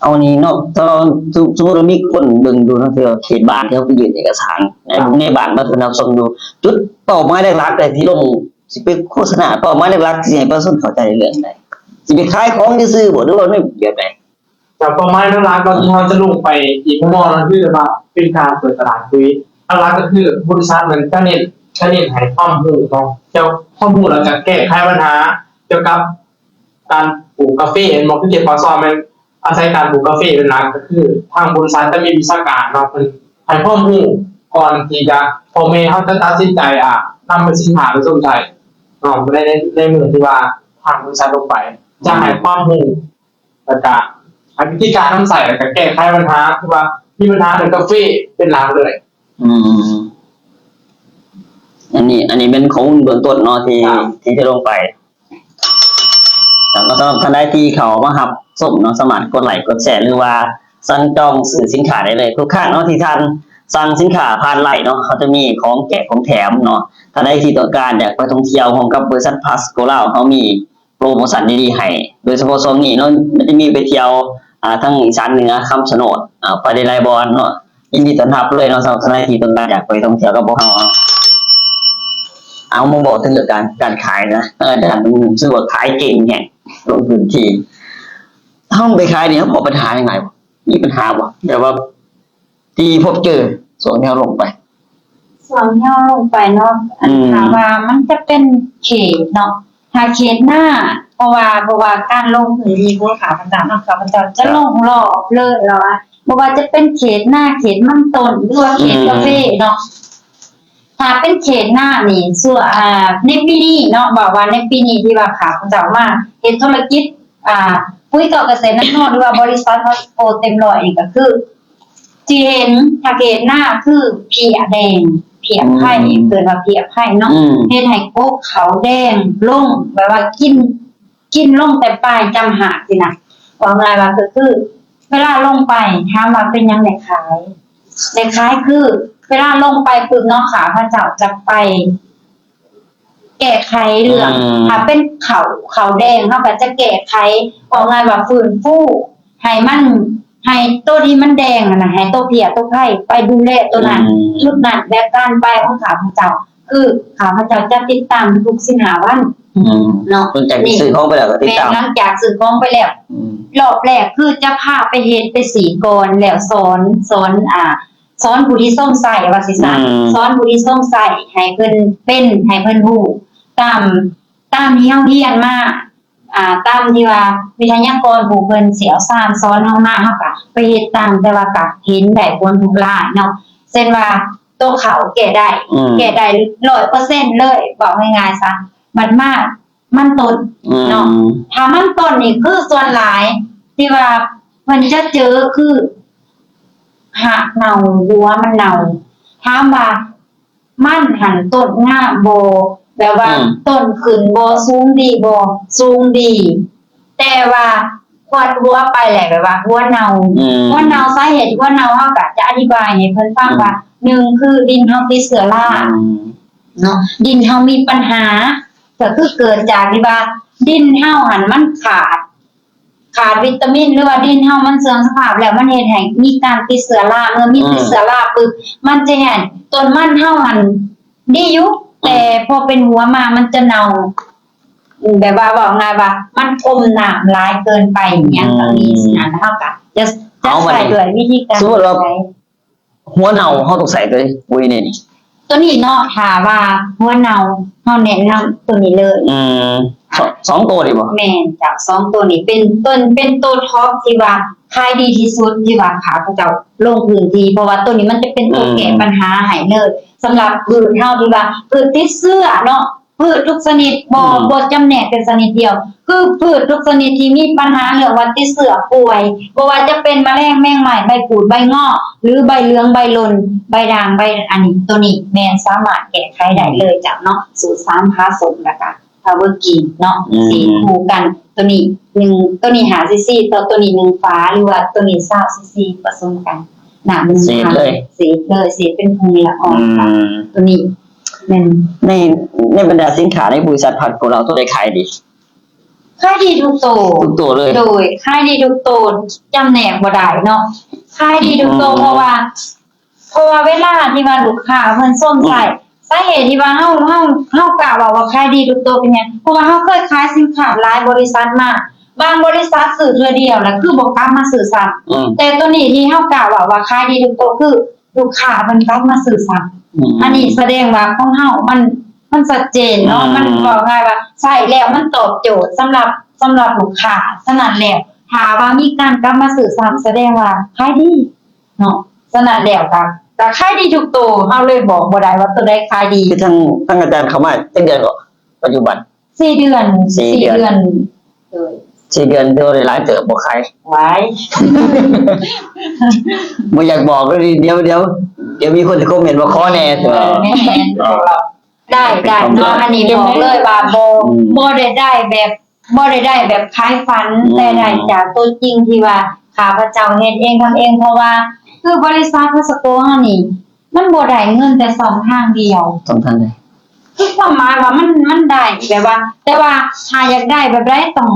ເອົານີ້ເນາະ ຖ້າສົມມຸດວ່າມີຄົນເບິ່ງຢູ່ເນາະ ທີ່ວ່າເຂດບ້ານທີ່ເຮົາໄປຍື່ນເອກະສານ ໃນ ໃນບ້ານເພິ່ນຮັບຊົມຢູ່ ຈຸດເປົ້າໝາຍຫຼັກໆ ທີ່ລົງ ຊິໄປໂຄສະນາ ເປົ້າໝາຍຫຼັກໆ ຊິໃຫ້ປະຊາຊົນເຂົ້າໃຈເລື່ອງໃດ? ຊິໄປຂາຍຂອງຊື່ໆບໍ່ ຫຼືວ່າແນວແບບໃດ? ແຕ່ເປົ້າໝາຍຫຼັກໆ ເນາະ ທີ່ເຮົາຈະລົງໄປອີກໝໍ່ໜຶ່ງ ກໍຄືວ່າເປັນການເປີດຕະຫຼາດປຸ໋ຍ ຫຼັກໆ ກໍຄືບໍລິສັດນັ້ນຈະເນັ້ນ ຈະເນັ້ນໃຫ້ຄວາມຮູ້ເນາະ ກ່ຽວກັບຄວາມຮູ້ ແລ້ວຈະແກ້ໄຂບັນຫາກ່ຽວກັບການປູກກາເຟ ແມ່ນບໍ່? ຄືເຂດປາກຊ່ອງແມ່ນ ອາໄສການປູກກາເຟເປັນຫຼັກ ກໍຄືທາງບໍລິສັດຈະມີວິຊາການເນາະ ເພິ່ນໃຫ້ຄວາມຮູ້ກ່ອນທີ່ຈະ ພໍ່ແມ່ເຮົາຈະຕັດສິນໃຈ ອ່າ ນຳໄປສິນຄ້າໄປຊົມໃຊ້ເນາະ ໃນ ໃນ ໃນມື້ທີ່ວ່າທາງບໍລິສັດລົງໄປ ຈະໃຫ້ຄວາມຮູ້ ແລ້ວກະໃຫ້ວິທີການນຳໃຊ້ ແລ້ວກະແກ້ໄຂບັນຫາ ຄືວ່າມີບັນຫາເລື່ອງກາເຟເປັນຫຼັກເລີຍ. ອືມ ອັນນີ້ ອັນນີ້ເປັນຂໍ້ມູນເບື້ອງຕົ້ນເນາະ ທີ່ ທີ່ຈະລົງໄປ. ແລ້ວກໍສຳລັບທ່ານໃດທີ່ເຂົ້າມາຮັບຊົມເນາະ ສາມາດກົດໄລກົດແຊ ຫຼືວ່າສັ່ງຈອງຊື້ສິນຄ້າໄດ້ເລີຍ. ທຸກຄັ້ງເນາະທີ່ທ່ານສັ່ງສິນຄ້າຜ່ານໄລເນາະ ເຮົາຈະມີຂອງແຈກຂອງແຖມເນາະ. ທ່ານໃດທີ່ຕ້ອງການຢາກໄປທ່ອງທ່ຽວຮ່ວມກັບບໍລິສັດ Pasco ລາວ ເຮົາມີໂປຣໂມຊັນດີໆໃຫ້ ໂດຍສະເພາະຊ່ວງນີ້ເນາະ ມັນຈະມີໄປທ່ຽວ ອ່າ ທາງອີສານເໜືອ ຄຳຊະໂນດ ອ່າ ໄປໄດ້ຫຼາຍບ່ອນເນາະ. ຍິນດີຕ້ອນຮັບເລີຍເນາະ ສຳລັບທ່ານໃດທີ່ຕ້ອງການຢາກໄປທ່ອງທ່ຽວກັບພວກເຮົາເນາະ. ເອົາ ມາເວົ້າເຖິງເລື່ອງການ ການຂາຍນະ ອາຈານ ຮູ້ສຶກວ່າຂາຍເກັ່ງແຮງ ລົງພື້ນທີ່ ເຮົາໄປຂາຍນີ້ ເຮົາພໍ້ບັນຫາຫຍັງຫຼາຍບໍ່? ມີບັນຫາບໍ່? ແບບວ່າທີ່ພົບເຈີຊ່ວງທີ່ເຮົາລົງໄປ ຊ່ວງທີ່ເຮົາລົງໄປເນາະ ອັນ ອືມ ຖ້າວ່າມັນຈະເປັນເຂດເນາະ ຖ້າເຂດນາ ເພາະວ່າ ເພາະວ່າການລົງພື້ນທີ່ຂອງຂ້າພະເຈົ້າເນາະ ຂ້າພະເຈົ້າຈະລົງຮອບເລີຍ ແລ້ວວ່າ ບໍ່ວ່າຈະເປັນເຂດນາ ເຂດມັນຕົ້ນ ຫຼືວ່າເຂດກາເຟເນາະ ອືມ ຖ້າເປັນເຂດນານີ້ ສ່ວນ ອ່າ ໃນປີນີ້ເນາະ ເວົ້າວ່າໃນປີນີ້ທີ່ວ່າຂ້າພະເຈົ້າມາເຮັດທຸລະກິດ ອ່າ ປຸ໋ຍຕອກກະເສດນາໂນດ ຫຼືວ່າບໍລິສັດພາສໂກເຕັມຮ້ອຍນີ້ ກໍຄືທີ່ເຫັນ ຖ້າເຂດນາຄືເພຍແດງ ເພຍໄພ ອືມ ເອີ້ນວ່າເພຍໄພເນາະ ອືມ ເຮັດໃຫ້ກົກເຂົ້າແດງລົງ ແບບວ່າກິນ ກິນລົງແຕ່ປາຍຈຳຫາກຊີ້ນະ ເວົ້າງ່າຍວ່າ ກໍຄືເວລາລົງໄປ ຖາມວ່າເປັນຫຍັງໄດ້ຂາຍ ໄດ້ຂາຍ ຄືເວລາລົງໄປປຶບເນາະ ຂ້າພະເຈົ້າຈະໄປແກ້ໄຂເລື່ອງ ອືມ ຖ້າເປັນເຂົ້າ ເຂົ້າແດງ ເຮົາກໍຈະແກ້ໄຂ ເວົ້າງ່າຍວ່າຟື້ນຟູໃຫ້ມັນ ໃຫ້ໂຕທີ່ມັນແດງຫັ້ນນະ ໃຫ້ໂຕເພຍໂຕໄພໄປດູແລໂຕນັ້ນ ອືມ ຈຸດນັ້ນ ແລະ ການໄປຂອງຂ້າພະເຈົ້າ ຄືຂ້າພະເຈົ້າຈະຕິດຕາມທຸກສິບຫ້າວັນ ອືມ ເນາະ ຫຼັງຈາກທີ່ຊື້ຂອງໄປແລ້ວກໍຕິດຕາມ ແມ່ນ ຫຼັງຈາກຊື້ຂອງໄປແລ້ວ ອືມ ຮອບແລກຄືຈະພາໄປເຮັດໄປສີດກ່ອນ ແລ້ວສອນ ສອນ ອ່າ ສອນຜູ້ທີ່ຊົງໃຊ້ວ່າຊີ້ຊະ ອືມ ສອນຜູ້ທີ່ຊົງໃຊ້ໃຫ້ເພິ່ນເປັນ ໃຫ້ເພິ່ນຮູ້ຕາມ ຕາມທີ່ເຮົາຮຽນມາ ອ່າ ຕາມທີ່ວ່າວິທະຍາກອນຜູ້ເພິ່ນຊ່ຽວຊານສອນເຮົາມາ ເຮົາກະໄປເຮັດຕາມ ແຕ່ວ່າກະເຫັນໄດ້ຜົນທຸກລາຍເນາະ ເຊັ່ນວ່າໂຕເຂົ້າແກ້ໄດ້ ອືມ ແກ້ໄດ້ຮ້ອຍເປີເຊັນເລີຍ ເວົ້າງ່າຍໆຊະ ບັດມາມັນຕົ້ນ ອືມ ເນາະ ຖ້າມັນຕົ້ນນີ້ຄືສ່ວນຫຼາຍທີ່ວ່າເພິ່ນຈະເຈີຄືຮາກເນົ່າ ຫົວມັນເນົ່າ ຖາມວ່າ ມັນຫັ້ນຕົ້ນງາມບໍ່ ແບບວ່າ ອືມ ຕົ້ນຂຶ້ນບໍ່ ສູງດີບໍ່ ສູງດີ ແຕ່ວ່າຄວັດຫົວໄປແລ້ວ ແບບວ່າຫົວເນົ່າ ອືມ ຫົວເນົ່າ ສາເຫດທີ່ຫົວເນົ່າ ເຮົາກໍຈະອະທິບາຍໃຫ້ເພິ່ນຟັງ ອືມ ວ່າ ໜຶ່ງ ຄືດິນເຮົາຕິດເຊື້ອລາ ອືມ ເນາະ ດິນເຮົາມີບັນຫາ ກໍຄືເກີດຈາກທີ່ວ່າດິນເຮົາຫັ້ນມັນຂາດ ຂາດວິຕາມິນ ຫຼືວ່າດິນເຮົາມັນເສື່ອມສະພາບແລ້ວ ມັນເຮັດໃຫ້ມີການຕິດເຊື້ອລາ ເມື່ອມີ ອືມ ຕິດເຊື້ອລາປຶບ ມັນຈະເຮັດໃຫ້ຕົ້ນມັນເຮົາຫັ້ນດີຢູ່ ອືມ ແຕ່ພໍເປັນຫົວມາມັນຈະເນົ່າ ແບບວ່າເວົ້າງ່າຍວ່າມັນອົມນ້ຳຫຼາຍເກີນໄປ ອືມ ຫຍັງກໍມີ ອືມ ຊີ້ນະ ເຮົາກໍຈະ ຈະໃຊ້ດ້ວຍວິທີການ ສົມມຸດວ່າ ໃດ ຫົວເນົ່າ ເຮົາຕ້ອງໃສ່ໂຕໃດປຸ໋ຍນີ້? ໂຕນີ້ເນາະ ຖ້າວ່າຫົວເນົ່າ ເຮົາແນະນຳໂຕນີ້ເລີຍ ອືມ ສ- ສອງໂຕນີ້ບໍ່? ແມ່ນເຈົ້າ ສອງໂຕນີ້ເປັນຕົ້ນ ເປັນໂຕທັອບທີ່ວ່າຂາຍດີທີ່ສຸດ ທີ່ວ່າຂ້າພະເຈົ້າລົງພື້ນທີ່ ເພາະວ່າໂຕນີ້ມັນຈະເປັນໂຕ ອືມ ແກ້ບັນຫາໃຫ້ເລີຍ ສຳລັບພືດເຮົາທີ່ວ່າພືດຕິດເຊື້ອເນາະ ພືດທຸກຊະນິດ ບໍ່ ອືມ ບໍ່ຈຳແນກເປັນຊະນິດດຽວ ຄືພືດທຸກຊະນິດທີ່ມີບັນຫາເລື່ອງວ່າຕິດເຊື້ອປ່ວຍ ບໍ່ວ່າຈະເປັນມະແລງ ແມງໄມ້ ໃບປູດ ໃບເງາະ ຫຼື ໃບເຫຼືອງ ໃບຫຼົ່ນ ໃບດ່າງ ໃບ ອັນນີ້ ໂຕນີ້ແມ່ນສາມາດແກ້ໄຂໄດ້ເລີຍເຈົ້າເນາະ ສູດສາມຜາສົມ ແລ້ວກະ ພາວເວີກິນເນາະ ອືມ ສີດຄູ່ກັນ ໂຕນີ້ໜຶ່ງ ໂຕນີ້ຫ້າຊີຊີ ຕໍ່ໂຕນີ້ໜຶ່ງຝາ ຫຼືວ່າໂຕນີ້ຊາວຊີຊີ ປະສົມກັນ ນ້ຳໜຶ່ງຖັງ ສີດເລີຍ ສີດເລີຍ ສີດເປັນຜຸ່ງລະອອງ ອືມ ໂຕນີ້ ແມ່ນ ໃນ ໃນບັນດາສິນຄ້າໃນບໍລິສັດພັດຂອງເຮົາ ໂຕໃດຂາຍດີ? ຂາຍດີທຸກໂຕ ທຸກໂຕເລີຍ ໂດຍ ຂາຍດີທຸກໂຕ ຈຳແນກບໍ່ໄດ້ເນາະ ຂາຍດີທຸກໂຕ ອືມ ເພາະວ່າ ເພາະວ່າເວລາທີ່ວ່າລູກຄ້າເພິ່ນຊົມໃຊ້ ອືມ ສາເຫດທີ່ວ່າເຮົາ ເຮົາ ເຮົາກ້າເວົ້າວ່າຂາຍດີທຸກໂຕເປັນຫຍັງ? ເພາະວ່າເຮົາເຄີຍຂາຍສິນຄ້າຫຼາຍບໍລິສັດມາ ບາງບໍລິສັດຊື້ເທື່ອດຽວ ແລ້ວຄືບໍ່ກັບມາຊື້ຊ້ຳ ອືມ ແຕ່ໂຕນີ້ທີ່ເຮົາກ້າເວົ້າວ່າຂາຍດີທຸກໂຕ ຄື ລູກຄ້າເພິ່ນກັບມາຊື້ຊ້ຳ ອືມ ອັນນີ້ສະແດງວ່າຂອງເຮົາມັນ ມັນຊັດເຈນເນາະ ອືມ ມັນເວົ້າງ່າຍວ່າໃຊ້ແລ້ວມັນຕອບໂຈດສຳລັບ ສຳລັບລູກຄ້າ ສະນັ້ນແລ້ວ ຖ້າວ່າມີການກັບມາຊື້ຊ້ຳ ສະແດງວ່າຂາຍດີເນາະ ສະນັ້ນແລ້ວກະ ກະຂາຍດີທຸກໂຕ ເຮົາເລີຍບອກບໍ່ໄດ້ວ່າໂຕໃດຂາຍດີ ຄືທາງ ທາງອາຈານເຂົ້າມາຈັກເດືອນເກາະ ປັດຈຸບັນ? ສີ່ເດືອນ ສີ່ເດືອນ ສີ່ເດືອນ ໂດຍ ສີ່ເດືອນ ຖືວ່າໄດ້ຫຼາຍເຕີບບໍ່ຂາຍ? ຫວາຍ ບໍ່ຢາກບອກເລີຍ ດຽວ ດຽວ ດຽວມີຄົນຊິຄອມເມັນວ່າຂໍແດ່ ເອີ ແມ່ນ ໄດ້ ໄດ້ເນາະ ອັນນີ້ບອກເລີຍວ່າບໍ່ ອືມ ບໍ່ໄດ້ໄດ້ແບບ ບໍ່ໄດ້ໄດ້ແບບຂາຍຝັນ ອືມ ແຕ່ໄດ້ຈາກຕົວຈິງທີ່ວ່າຂ້າພະເຈົ້າເຮັດເອງ ທຳເອງ ເພາະວ່າຄືບໍລິສັດພາສະໂກເຮົານີ້ ມັນບໍ່ໄດ້ເງິນແຕ່ຊ່ອງທາງດຽວ ຊ່ອງທາງໃດ? ຄືຄວາມໝາຍວ່າມັນ ມັນໄດ້ແບບວ່າ ແຕ່ວ່າຖ້າຢາກໄດ້ແບບໃດຕ້ອງ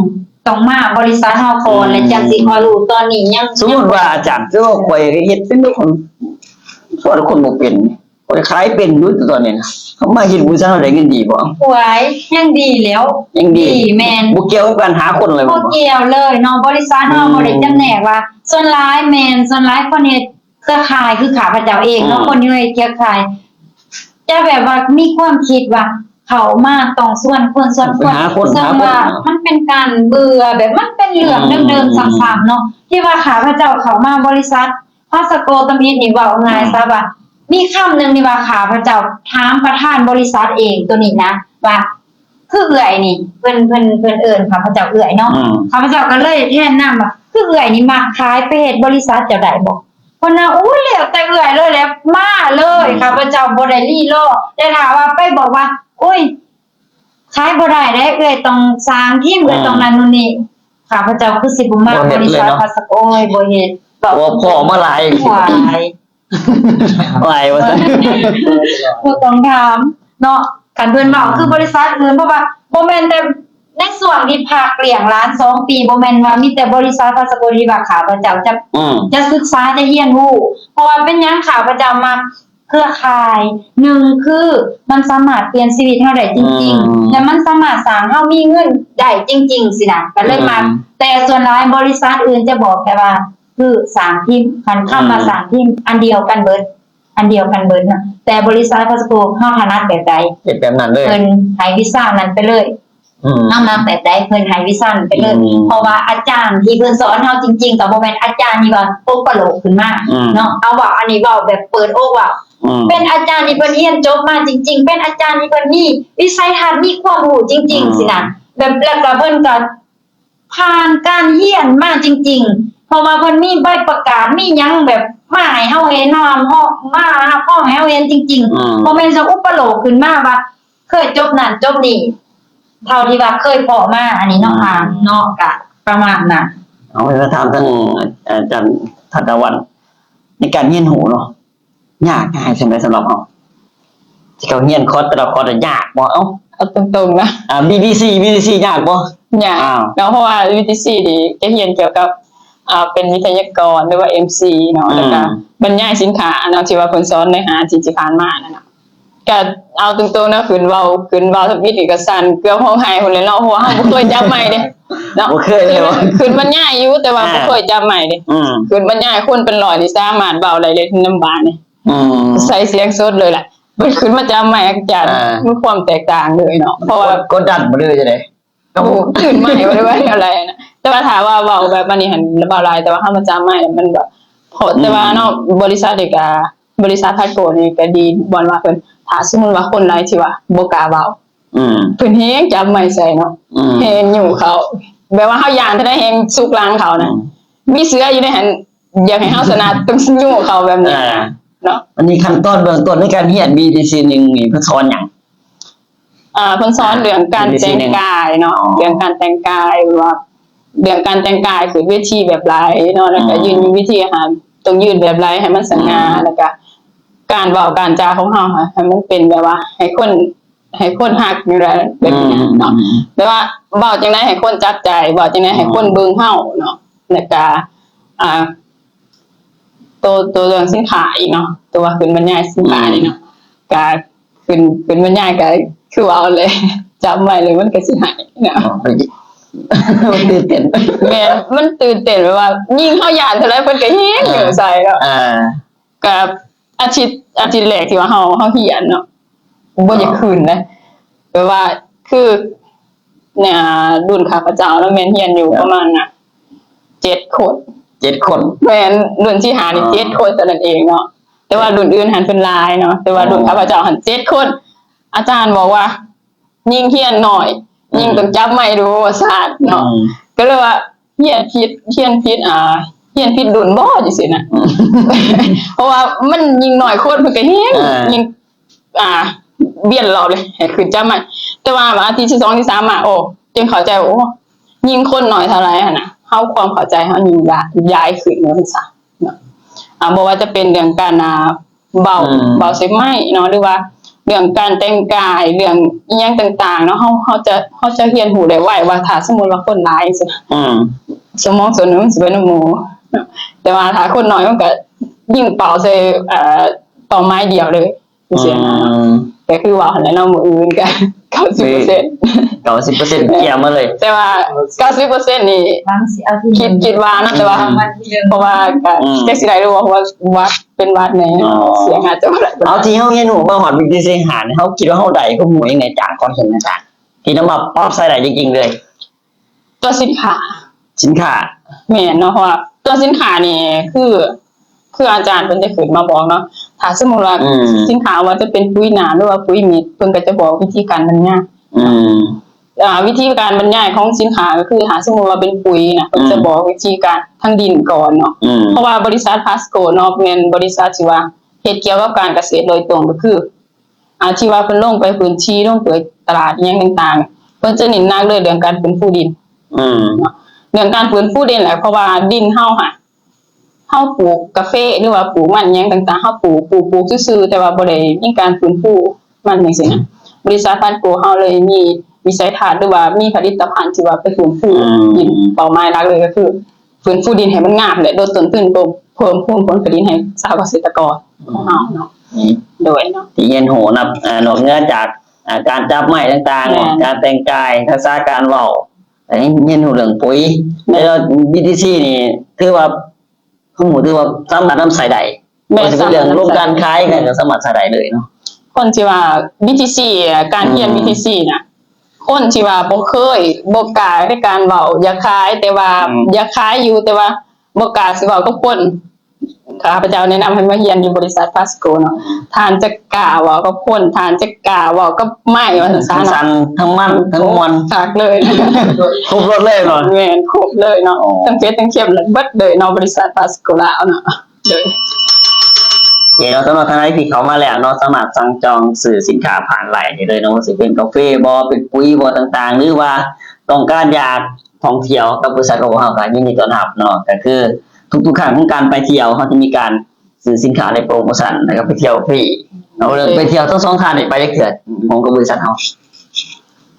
ຕ້ອງມາບໍລິສັດເຮົາກ່ອນ ອືມ ແລ້ວຈັ່ງຊິຄ່ອຍຮູ້ ຕອນນີ້ຍັງ ສົມມຸດວ່າອາຈານ ຄືວ່າຂ້ອຍເຮັດເປັນຢູ່ ຂ້ອຍ ຂ້ອຍຄົນບໍ່ເປັນ ຂ້ອຍຂາຍເປັນຢູ່ຕອນນີ້ນະ ເຮົາມາເຮັດບໍລິສັດເຮົາໄດ້ເງິນດີບໍ່? ໂອ້ຍ ຍັງດີແລ້ວ ຍັງດີ ດີ ແມ່ນ ບໍ່ກ່ຽວກັບການຫາຄົນເລີຍ ບໍ່ ບໍ່ກ່ຽວເລີຍເນາະ ບໍລິສັດເຮົາ ອືມ ບໍ່ໄດ້ຈຳແນກວ່າ ສ່ວນຫຼາຍແມ່ນ ສ່ວນຫຼາຍຄົນເຮັດ ເຄືອຂ່າຍຄືຂ້າພະເຈົ້າເອງເນາະ ອືມ ຄົນຢູ່ໃນເຄືອຂ່າຍ ຈະແບບວ່າມີຄວາມຄິດວ່າເຂົ້າມາຕ້ອງຊວນຄົນ ຊວນຄົນ ຫາຄົນ ເຊິ່ງວ່າ ຫາຄົນ ມັນເປັນການເບື່ອ ແບບມັນເປັນເລື່ອງ ອືມ ເດີມໆຊ້ຳໆເນາະ ທີ່ວ່າຂ້າພະເຈົ້າເຂົ້າມາບໍລິສັດພາສະໂກຕຳອິດນີ້ ເວົ້າງ່າຍຊະ ອືມ ວ່າ ມີຄຳໜຶ່ງທີ່ວ່າຂ້າພະເຈົ້າຖາມປະທານບໍລິສັດເອງໂຕນີ້ນະ ວ່າ ຄືເອື້ອຍນີ້ ເພິ່ນ ເພິ່ນ ເພິ່ນເອີ້ນຂ້າພະເຈົ້າເອື້ອຍເນາະ ອືມ ຂ້າພະເຈົ້າກໍເລີຍແທນນາມວ່າ ຄືເອື້ອຍນີ້ມັກຂາຍ ໄປເຮັດບໍລິສັດເຈົ້າໄດ້ບໍ່? ເພິ່ນວ່າ ໂອ້ຍ ແລ້ວແຕ່ເອື້ອຍເລີຍແຫຼະ ມາເລີຍ ອືມ ຂ້າພະເຈົ້າບໍ່ໄດ້ລີລໍ ແຕ່ຖ້າວ່າໄປບອກວ່າ ໂອ້ຍ ຂາຍບໍ່ໄດ້ເດ້ ເອື້ອຍຕ້ອງສ້າງທີມ ເອື້ອຍ ອືມ ຕ້ອງນັ້ນໂນ່ນນີ້ ຂ້າພະເຈົ້າຄືຊິບໍ່ມາບໍລິສັດພາສະໂກ ໂອ້ຍ ບໍ່ເຮັດ ເວົ້າພໍມາຫຼາຍ ຫຼາຍ ຫຼາຍວ່າຊັ້ນ ບໍ່ຕ້ອງຖາມເນາະ ຄັນເພິ່ນເວົ້າຄືບໍລິສັດອື່ນ ເພາະວ່າບໍ່ແມ່ນແຕ່ໃນຊ່ວງທີ່ພັກລ້ຽງຫຼານສອງປີ ບໍ່ແມ່ນວ່າມີແຕ່ບໍລິສັດພາສະໂກທີ່ວ່າຂ້າພະເຈົ້າຈະ ອືມ ຈະສຶກສາ ຈະຮຽນຮູ້ ເພາະວ່າເປັນຫຍັງຂ້າພະເຈົ້າມັກ ເຄືອຂ່າຍ ໜຶ່ງຄືມັນສາມາດປ່ຽນຊີວິດເຮົາໄດ້ຈິງໆ ອືມ ແລະ ມັນສາມາດສ້າງເຮົາມີເງິນໄດ້ຈິງໆ ຊີ້ນະ ກໍເລີຍມັກ ອືມ ແຕ່ສ່ວນຫຼາຍບໍລິສັດອື່ນຈະບອກແຕ່ວ່າ ຄືສ້າງທີມ ຄັນຄຳວ່າ ອືມ ສ້າງທີມ ອັນດຽວກັນເບິດ ອັນດຽວກັນເບິດເນາະ ແຕ່ບໍລິສັດພາສະໂກເຮົາຖະໜັດແບບໃດ ເຮັດແບບນັ້ນເລີຍ ເພິ່ນໃຫ້ວິຊານັ້ນໄປເລີຍ ອືມ ເຮົາມັກແບບໃດເພິ່ນໃຫ້ວິຊານັ້ນໄປເລີຍ ອືມ ເພາະວ່າອາຈານທີ່ເພິ່ນສອນເຮົາຈິງໆ ກໍບໍ່ແມ່ນອາຈານທີ່ວ່າອຸປະໂລກຂຶ້ນມາ ອືມ ເນາະ ເອົາເວົ້າ ອັນນີ້ເວົ້າແບບເປີດອົກເວົ້າ ອືມ ເປັນອາຈານທີ່ເພິ່ນຮຽນຈົບມາຈິງໆ ເປັນອາຈານທີ່ເພິ່ນມີວິໄສທັດ ມີຄວາມຮູ້ຈິງໆ ອືມ ຊີ້ນະ ແບບ ແລ້ວກໍເພິ່ນກໍຜ່ານການຮຽນມາຈິງໆ ເພາະວ່າເພິ່ນມີໃບປະກາດ ມີຫຍັງແບບມາໃຫ້ເຮົາເຫັນ ເຮົາຮັບຮອງ ມາຮັບຮອງໃຫ້ເຮົາເຫັນຈິງໆ ອືມ ບໍ່ແມ່ນຈະອຸປະໂລກຂຶ້ນມາວ່າ ເຄີຍຈົບນັ້ນຈົບນີ້ ເທົ່າທີ່ວ່າເຄີຍພໍ້ມາ ອັນນີ້ເນາະ ອືມ ອ່ານເນາະ ກະປະມານນັ້ນ. ເອົາ ມາຖາມທາງອາຈານທັດຕະວັນ ໃນການຮຽນຮູ້ເນາະ ຍາກງ່າຍສ່ຳໃດສຳລັບເຮົາ ທີ່ເຂົາຮຽນຄອດແຕ່ລະຄອດຍາກບໍ່? ເອົາ ເອົາຕົງໆນະ ອ່າ ບີທີຊີ ບີທີຊີ ຍາກບໍ່? ຍາກເນາະ ເພາະວ່າ ບີທີຊີ ນີ້ຈະຮຽນກ່ຽວກັບ ອ່າ ເປັນວິທະຍາກອນ ຫຼືວ່າ ເອັມຊີ ເນາະ ອືມ ແລ້ວກະບັນຍາຍສິນຄ້າເນາະ ທີ່ວ່າເພິ່ນສອນໃນຫ້າອາທິດທີ່ຜ່ານມານັ້ນນະ. ກະເອົາຕົງໆນະ ຂຶ້ນເວົ້າ ຂຶ້ນເວົ້າທຳອິດນີ້ກະສັ່ນເກືອບຮ້ອງໄຫ້ພຸ້ນແຫຼະເນາະ ເພາະວ່າເຮົາບໍ່ເຄີຍຈັບໄມເດ້ເນາະ ບໍ່ເຄີຍເລີຍ ຂຶ້ນບັນຍາຍຢູ່ ແຕ່ວ່າບໍ່ເຄີຍຈັບໄມເດ້ ອືມ ຂຶ້ນບັນຍາຍຄົນເປັນຮ້ອຍນີ້ສາມາດເວົ້າໄດ້ເລີຍນຳບາດນີ້ ອືມ ໃສ່ສຽງສົດເລີຍແຫຼະ ມັນຂຶ້ນມາຈັບໄມ ອາຈານ ອ່າ ມັນຄວາມແຕກຕ່າງເລີຍເນາະ ເພາະວ່າ ກົດ ກົດດັນບໍ່ ຫຼືວ່າຈັ່ງໃດ? ກໍຕື່ນໄມບໍ່ໄດ້ວ່າແນວໃດນະ ແຕ່ວ່າຖ້າວ່າເວົ້າແບບອັນນີ້ຫັ້ນເວົ້າຫຼາຍ ແຕ່ວ່າເຮົາມາຈັບໄມມັນແບບ ເພາະ ອືມ ແຕ່ວ່າເນາະ ບໍລິສັດນີ້ກະ ບໍລິສັດພາສະໂກນີ້ກະດີບ່ອນວ່າເພິ່ນ ຖ້າສົມມຸດວ່າຄົນໃດທີ່ວ່າບໍ່ກ້າເວົ້າ ອືມ ເພິ່ນແຮງຈັບໄມໃສ່ເນາະ ອືມ ແຮງຍູ້ເຂົາ ແບບວ່າເຮົາຢ້ານເທົ່າໃດແຮງຊຸກຫຼັງເຂົານະ ອືມ ມີເສືອຢູ່ໃນຫັ້ນ ຢາກໃຫ້ເຮົາຊະນະ ຕ້ອງຍູ້ເຂົາແບບນີ້ ອ່າ ເນາະ. ອັນນີ້ຂັ້ນຕອນເບື້ອງຕົ້ນໃນການຮຽນ ບີທີຊີ ໜຶ່ງນີ້ເພິ່ນສອນຫຍັງ? ອ່າ ເພິ່ນສອນເລື່ອງການແຕ່ງກາຍເນາະ ເລື່ອງການແຕ່ງກາຍ ວ່າເລື່ອງການແຕ່ງກາຍຂຶ້ນເວທີແບບໃດເນາະ ແລ້ວກະ ອືມ ຢືນເວທີ ອ່າ ຕ້ອງຢືນແບບໃດໃຫ້ມັນສະຫງ່າ ອືມ ແລ້ວກະການເວົ້າການຈາຂອງເຮົາໃຫ້ມັນເປັນແບບວ່າໃຫ້ຄົນ ໃຫ້ຄົນຮັກຢູ່ແລ້ວ ແບບນີ້ເນາະ ອືມ ແບບວ່າເວົ້າຈັ່ງໃດໃຫ້ຄົນຈັບໃຈ ເວົ້າຈັ່ງໃດໃຫ້ຄົນເບິ່ງເຮົາເນາະ ແລ້ວກະ ອ່າ ໂຕ ໂຕເລື່ອງສິນຄ້າອີກເນາະ ໂຕວ່າຂຶ້ນບັນຍາຍສິນຄ້ານີ້ເນາະ ອືມ ກະຂຶ້ນ ຂຶ້ນບັນຍາຍກະຄືເວົ້າແຫຼະ ຈັບໄມແລ້ວມັນກະຊິໄຫ້ເນາະ ມັນຕື່ນເຕັ້ນ ແມ່ນ ມັນຕື່ນເຕັ້ນ ແບບວ່າຍິ່ງເຮົາຢ້ານເທົ່າໃດເພິ່ນກະແຮງ ອ່າ ໃສ່ເນາະ ອ່າ ກະອາທິດ ອາທິດແລກທີ່ວ່າເຮົາ ເຮົາຮຽນເນາະ ບໍ່ຢາກຄືນເດ້ ແບບວ່າຄື ອ່າ ລຸ້ນຂ້າພະເຈົ້າເນາະ ແມ່ນຮຽນຢູ່ປະມານນະ ເຈັດຄົນ ເຈັດຄົນ ແມ່ນ ລຸ້ນທີຫ້ານີ້ ອໍ ເຈັດຄົນເທົ່ານັ້ນເອງເນາະ ແຕ່ວ່າລຸ້ນອື່ນຫັ້ນເພິ່ນຫຼາຍເນາະ ແຕ່ວ່າລຸ້ນ ອໍ ຂ້າພະເຈົ້າຫັ້ນເຈັດຄົນ ອາຈານບອກວ່າ ຍິ່ງຮຽນໜ້ອຍ ອືມ ຍິ່ງຕ້ອງຈັບໄມດູວ່າຊັ້ນເນາະ ອືມ ກໍເລີຍວ່າຮຽນຜິດ ຮຽນຜິດ ອ່າ ຮຽນຜິດລຸ້ນບໍ່ ຈັ່ງຊີ້ນະ ອືມ ເພາະວ່າມັນຍິ່ງໜ້ອຍຄົນເພິ່ນກໍແຮງ ອ່າ ຍິ່ງ ອ່າ ປ່ຽນລອບເລີຍ ໃຫ້ຂຶ້ນຈັບໄມ ແຕ່ວ່າອາທິດທີສອງ ທີສາມມາ ໂອ້ ຈຶ່ງເຂົ້າໃຈວ່າ ໂອ້ ຍິ່ງຄົນໜ້ອຍເທົ່າໃດຫັ້ນນະ ເຮົາ ຄວາມເຂົ້າໃຈເຮົາຍິ່ງຫຼາຍ ຫຼາຍຂຶ້ນວ່າຊັ້ນຊະເນາະ ອ່າ ບໍ່ວ່າຈະເປັນເລື່ອງການ ອ່າ ເວົ້າ ອືມ ເວົ້າໃສ່ໄມເນາະ ຫຼືວ່າເລື່ອງການແຕ່ງກາຍ ເລື່ອງອີ່ຫຍັງຕ່າງໆເນາະ ເຮົາ ເຮົາຈະ ເຮົາຈະຮຽນຮູ້ໄດ້ໄວວ່າ ຖ້າສົມມຸດວ່າຄົນຫຼາຍຈັ່ງຊີ້ ອືມ ສະໝອງສ່ວນໜຶ່ງມັນຊິໄປນຳໝູ່ເນາະ ແຕ່ວ່າຖ້າຄົນໜ້ອຍມັນກະຍິງເປົ້າໃສ່ ເອີ ເປົ້າໝາຍດຽວເລີຍ ຈັ່ງຊີ້ນະ ອືມ ກະຄືວ່າຫັ້ນແຫຼະເນາະ ມື້ອື່ນກະເກົ້າສິບເປີເຊັນ ເກົ້າສິບເປີເຊັນ ເກຍມາເລີຍ ແຕ່ວ່າເກົ້າສິບເປີເຊັນນີ້ ຄິດ ຄິດວ່າເນາະ ແຕ່ວ່າ ອືມ ເພາະວ່າກະ ອືມ ຈັກຊິໄດ້ຫຼືບໍ່ ເພາະວ່າ ວັດ ເປັນຫວັດແດ່ ອໍ ສຽງອາດຈະບໍ່ໄດ້ປານໃດ ເອົາ ທີ່ເຮົາຮຽນຮູ້ມາຮອດວິກນີ້ ສິບຫ້ານີ້ ເຮົາຄິດວ່າເຮົາໄດ້ຄວາມຮູ້ຫຍັງແດ່ຈາກຕອນຮຽນ ອາຈານ ທີ່ນຳມາປັບໃຊ້ໄດ້ຈິງໆເລີຍ? ຕົວສິນຄ້າ ສິນຄ້າ ແມ່ນເນາະ ເພາະວ່າຕົວສິນຄ້ານີ້ຄື ຄືອາຈານເພິ່ນຈະຂຶ້ນມາບອກເນາະ ຖ້າສົມມຸດວ່າ ອືມ ສິນຄ້າວ່າຈະເປັນປຸຍນ້ຳ ຫຼືວ່າປຸຍເມັດ ເພິ່ນກໍຈະບອກວິທີການບັນຍາຍ. ອືມ ອ່າ ວິທີການບັນຍາຍຂອງສິນຄ້າກໍຄື ຖ້າສົມມຸດວ່າເປັນປຸຍນະ ເພິ່ນ ອືມ ຈະບອກວິທີການທາງດິນກ່ອນເນາະ. ອືມ ເພາະວ່າບໍລິສັດພາສໂກເນາະ ແມ່ນບໍລິສັດທີ່ວ່າເຮັດກ່ຽວກັບການກະເສດໂດຍຕົງ ກໍຄື ອ່າ ທີ່ວ່າເພິ່ນລົງໄປພື້ນທີ່ ລົງໄປຕະຫຼາດອີ່ຫຍັງຕ່າງໆ ເພິ່ນຈະເນັ້ນໜັກເລີຍເລື່ອງການຟື້ນຟູດິນ. ອືມ ເລື່ອງການຟື້ນຟູດິນແຫຼະ ເພາະວ່າດິນເຮົາຫະ ເຮົາປູກກາເຟ ຫຼືວ່າປູກມັນຫຍັງຕ່າງໆ ເຮົາປູກ ປູກ ປູກຊື່ໆ ແຕ່ວ່າບໍ່ໄດ້ມີການຟື້ນຟູມັນຈັ່ງຊີ້ນະ. ບໍລິສັດພາສໂກເຮົາເລີຍມີວິໄສທັດ ຫຼືວ່າມີຜະລິດຕະພັນທີ່ວ່າໄປຟື້ນຟູ ອືມ ດິນ. ເປົ້າໝາຍຫຼັກເລີຍກໍຄື ຟື້ນຟູດິນໃຫ້ມັນງາມ ແລະ ລົດຕົ້ນທຶນ ເພີ່ມ ເພີ່ມພູນຜົນຜະລິດໃຫ້ຊາວກະເສດຕະກອນຂອງເຮົາເນາະ. ອືມ ໂດຍເນາະ ທີ່ຮຽນຮູ້ນຳ ເອີ ນອກເໜືອຈາກ ເອີ ການຈັບໄມ້ຕ່າງໆ ແມ່ນ ເນາະ ການແຕ່ງກາຍ ທັກສະການເວົ້າ ໄດ້ຮຽນຮູ້ເລື່ອງປຸຍ. ແມ່ນ ແລ້ວ ບີທີຊີ ນີ້ຖືວ່າ ຮູ້ ຖືວ່າສາມາດນຳໃຊ້ໄດ້. ແມ່ນ ບໍ່ວ່າຈະເປັນເລື່ອງລົງການຂາຍ ກໍສາມາດໃຊ້ໄດ້ເລີຍເນາະ. ຄົນທີ່ວ່າ ບີທີຊີ ການຮຽນ ອືມ ບີທີຊີ ນະ ຄົນທີ່ວ່າບໍ່ເຄີຍ ບໍ່ກ້າໃນການເວົ້າຢາກຂາຍ ແຕ່ວ່າ ອືມ ຢາກຂາຍຢູ່ ແຕ່ວ່າບໍ່ກ້າຊິເວົ້າກັບຄົນ ຂ້າພະເຈົ້າແນະນຳໃຫ້ມາຮຽນຢູ່ບໍລິສັດພາສໂກເນາະ. ທ່ານຈະກ້າເວົ້າກັບຄົນ ທ່ານຈະກ້າເວົ້າກັບໄມ້ ວ່າຊັ້ນຊະເນາະ. ທັງມັນທັງມ່ວນ ຄັກເລີຍ ຄົບລົດເລີຍເນາະ. ແມ່ນ ຄົບເລີຍເນາະ. ອໍ ທັງເຜັດທັງເຄັມ ເບິດເລີຍເນາະ ບໍລິສັດພາສໂກລາວເນາະ. ໂດຍ ໂອເຄເນາະ ສຳລັບທ່ານໃດທີ່ເຂົ້າມາແລ້ວເນາະ ສາມາດສັ່ງຈອງຊື້ສິນຄ້າຜ່ານໄລນ໌ໄດ້ເລີຍເນາະ ວ່າຊິເປັນກາເຟບໍ ເປັນປຸຍບໍຕ່າງໆ ຫຼືວ່າຕ້ອງການຢາກທ່ອງທ່ຽວກັບບໍລິສັດຂອງພວກເຮົາ ກໍຍິນດີຕ້ອນຮັບເນາະ. ກໍຄືທຸກໆຄັ້ງຂອງການໄປທ່ຽວ ເຮົາຈະມີການຊື້ສິນຄ້າໃນໂປຣໂມຊັນ ແລ້ວກໍໄປທ່ຽວຟຣີເນາະ. ເລື່ອງໄປທ່ຽວ ທັງສອງທ່ານນີ້ໄປຈັກເທື່ອ ຂອງກັບບໍລິສັດເຮົາ?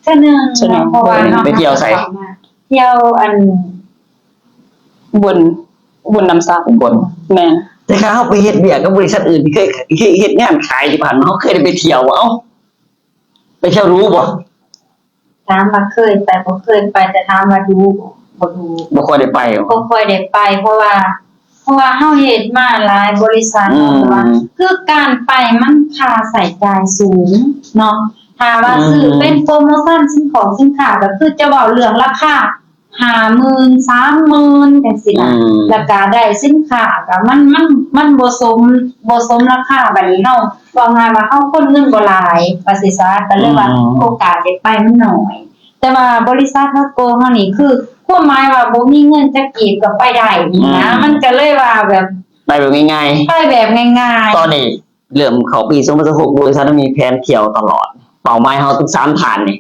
ເທື່ອໜຶ່ງເນາະ ເພາະວ່າເຮົາ ໄປທ່ຽວໃສ? ທ່ຽວອັນ ອຸບົນ ອຸບົນນຳຊາ ອຸບົນ ແມ່ນ. ແຕ່ຖ້າເຮົາໄປເຮັດວຽກກັບບໍລິສັດອື່ນທີ່ເຄີຍ ເຮັດ ເຮັດງານຂາຍທີ່ຜ່ານມາ ເຮົາເຄີຍໄດ້ໄປທ່ຽວບໍ່? ເອົ້າ ໄປທ່ຽວດູບໍ່? ຖາມວ່າເຄີຍໄປ ບໍ່ເຄີຍໄປ ແຕ່ຖາມວ່າດູບໍ່? ບໍ່ດູ ບໍ່ຄ່ອຍໄດ້ໄປ. ບໍ່ຄ່ອຍໄດ້ໄປ ເພາະວ່າ ເພາະວ່າເຮົາເຮັດມາຫຼາຍບໍລິສັດ ອືມ ເນາະ ວ່າ ຄືການໄປມັນຄ່າໃຊ້ຈ່າຍສູງເນາະ. ຖ້າວ່າ ອືມ ຊື້ເປັນໂປຣໂມຊັນສິນຂອງສິນຄ້າ ກໍຄືຈະເວົ້າເລື່ອງລາຄາ ຫ້າໝື່ນ ສາມໝື່ນ ຈັ່ງຊີ້ນະ ອືມ ແລ້ວກະໄດ້ສິນຄ້າກະມັນ ມັນ ມັນບໍ່ສົມ ບໍ່ສົມລາຄາ. ບັດນີ້ເຮົາ ເວົ້າງ່າຍວ່າເຮົາຄົນເງິນບໍ່ຫຼາຍ ວ່າຊີ້ຊະ ກໍເລີຍວ່າ ອືມ ໂອກາດໄດ້ໄປມັນໜ້ອຍ. ແຕ່ວ່າບໍລິສັດພາສໂກເຮົານີ້ ຄືຄວາມໝາຍວ່າບໍ່ມີເງິນຈັກກີບກໍໄປໄດ້ນີ້ນະ ອືມ ມັນກໍເລີຍວ່າແບບ ໄປແບບງ່າຍໆ ໄປແບບງ່າຍໆ. ຕອນນີ້ ເລີ່ມເຂົ້າປີສອງພັນຊາວຫົກ ບໍລິສັດເຮົາມີແຜນທ່ຽວຕະຫຼອດ. ເປົ້າໝາຍເຮົາທັງສາມທ່ານນີ້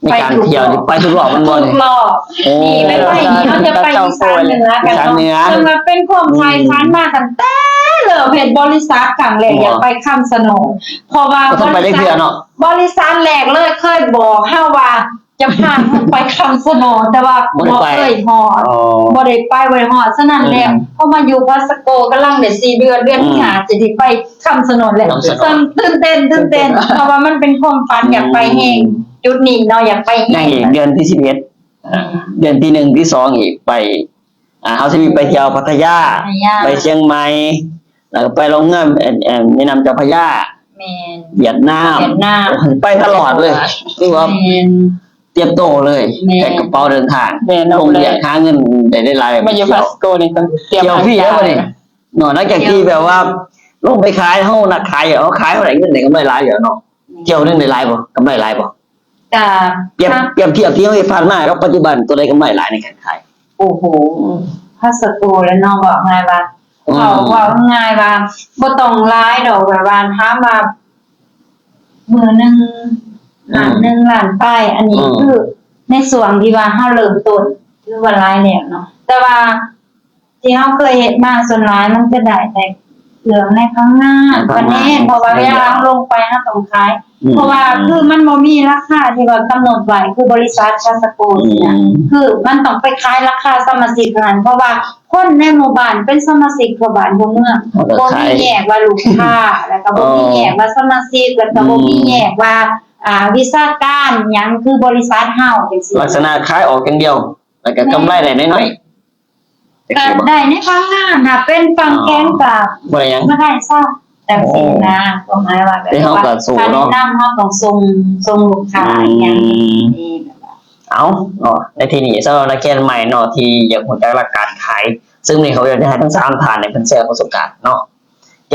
ໃນການທ່ຽວນີ້ ໄປທຸກຮອບ ໄປທຸກຮອບແມ່ນບໍ່ນີ້? ທຸກຮອບ. ໂອ້ ນີ້ ໄປ ໄປນີ້ ເຮົາຈະໄປອີສານເໜືອກັນເນາະ. ອີສານເໜືອ ເຊິ່ງວ່າເປັນຄວາມໃຝ່ຝັນ ອືມ ມາຕັ້ງແຕ່ເລີ່ມເຮັດບໍລິສັດຄັ້ງແລກ ໂອ້ ຢາກໄປຄຳຊະໂນດ ເພາະວ່າ ບໍ່ທັນໄປຈັກເທື່ອເນາະ. ບໍລິສັດ ບໍລິສັດແລກເລີຍເຄີຍບອກເຮົາວ່າ ຈະພາເຮົາໄປຄຳຊະໂນດ ແຕ່ວ່າບໍ່ໄດ້ໄປ ບໍ່ເຄີຍຮອດ ອໍ ບໍ່ໄດ້ໄປ ບໍ່ໄດ້ຮອດ. ສະນັ້ນແລ້ວ ອືມ ພໍມາຢູ່ພາສໂກກຳລັງໄດ້ສີ່ເດືອນ ເດືອນ ອືມ ທີ່ຫ້າ ຈະໄດ້ໄປຄຳຊະໂນດແລ້ວ ຄຳຊະໂນດ ເຊິ່ງຕື່ນເຕັ້ນ ຕື່ນເຕັ້ນ ຕື່ນເຕັ້ນ ເພາະວ່າມັນເປັນຄວາມຝັນ ອືມ ຢາກໄປແຮງ ຈຸດນີ້ເນາະ ຢາກໄປແຮງ. ຍັງອີກເດືອນທີສິບເອັດ ເດືອນທີໜຶ່ງ ທີສອງ ອີກໄປ ອ່າ ເຮົາຊິມີໄປທ່ຽວພັດທະຍາ ພັດທະຍາ ໄປຊຽງໃໝ່ ແລ້ວກໍໄປລ່ອງເຮືອ ແມ່ນ້ຳເຈົ້າພະຍາ ແມ່ນ ຫວຽດນາມ ຫວຽດນາມ ໂອ້ຍ ໄປຕະຫຼອດເລີຍ ຄືວ່າ ແມ່ນ ຕຽມໂຕເລີຍ ແມ່ນ ແພັກກະເປົາເດີນທາງ ແມ່ນ ລົງວຽກຫາເງິນໄດ້ຫຼາຍໆ ມາຢູ່ພາສໂກນີ້ຕ້ອງຕຽມ ທ່ຽວຟຣີແລ້ວບັດນີ້ເນາະ. ຫຼັງຈາກທີ່ແບບວ່າລົງໄປຂາຍ ເຮົານັກຂາຍ ເຮົາຂາຍ ເຮົາໄດ້ເງິນ ໄດ້ກຳໄລຫຼາຍແລ້ວເນາະ. ທ່ຽວໜຶ່ງໄດ້ຫຼາຍບໍ່? ກຳໄລຫຼາຍບໍ່? ກະ ປຽບ ປຽບທຽບທີ່ເຮົາເຮັດຜ່ານມາກັບປັດຈຸບັນ ຕົວໃດກຳໄລຫຼາຍໃນການຂາຍ? ໂອ້ໂຫ ພາສໂກແຫຼະເນາະ ເວົ້າງ່າຍວ່າ ອືມ ເວົ້າ ເວົ້າງ່າຍວ່າບໍ່ຕ້ອງຫຼາຍດອກ ແບບວ່າຖາມວ່າມື້ໜຶ່ງ ອືມ ລ້ານໜຶ່ງ ລ້ານປາຍ ອັນນີ້ ອືມ ຄືໃນຊ່ວງທີ່ວ່າເຮົາເລີ່ມຕົ້ນ ຖືວ່າຫຼາຍແລ້ວເນາະ ແຕ່ວ່າ ທີ່ເຮົາເຄີຍເຮັດມາ ສ່ວນຫຼາຍມັນຈະໄດ້ແຕ່ເຄື່ອງໃນພັງງານ ໃນພັງງານ ປະເທດ ເພາະວ່າເວລາເຮົາລົງໄປເຮົາຕ້ອງຂາຍ ອືມ ເພາະວ່າ ອືມ ຄືມັນບໍ່ມີລາຄາທີ່ວ່າກຳນົດໄວ້ ຄືບໍລິສັດພາສໂກ ອືມ ຊີ້ນະ ຄືມັນຕ້ອງໄປຂາຍລາຄາສະມາຊິກຫັ້ນ ເພາະວ່າຄົນໃນໝູ່ບ້ານເປັນສະມາຊິກທົ່ວບ້ານທົ່ວເມືອງ ບໍ່ມີແຍກວ່າລູກຄ້າ ແລ້ວກໍບໍ່ມີແຍກວ່າສະມາຊິກ ແລ້ວກໍບໍ່ມີແຍກວ່າ ອືມ ອ່າ ວິຊາການຫຍັງ ຄືບໍລິສັດເຮົາຈັ່ງຊີ້ ລັກສະນະຂາຍອອກຢ່າງດຽວ ແລ້ວກໍກຳໄລໄດ້ນ້ອຍໆ. ກໍໄດ້ໃນຝັ່ງງານ ຖ້າເປັນຝັ່ງແຂງກໍ ອໍ ບໍ່ໄດ້ຫຍັງ ບໍ່ໄດ້ຊ້ຳ ຈັ່ງຊີ້ນະ. ອໍ ຄວາມໝາຍວ່າ ແບບ ເຮົາກໍສູ້ເນາະ ແນະນຳເຮົາຕ້ອງສົ່ງ ສົ່ງລູກຄ້າ ອືມ ອີ່ຫຍັງນີ້. ເອົາເນາະ ໃນທີ່ນີ້ສຳລັບນັກຮຽນໃໝ່ເນາະ ທີ່ຢາກຮູ້ຈັກຫຼັກການຂາຍ ເຊິ່ງມື້ນີ້ເຮົາຢາກຈະໃຫ້ທັງສາມທ່ານນີ້ເພິ່ນແຊປະສົບການເນາະ ແຈ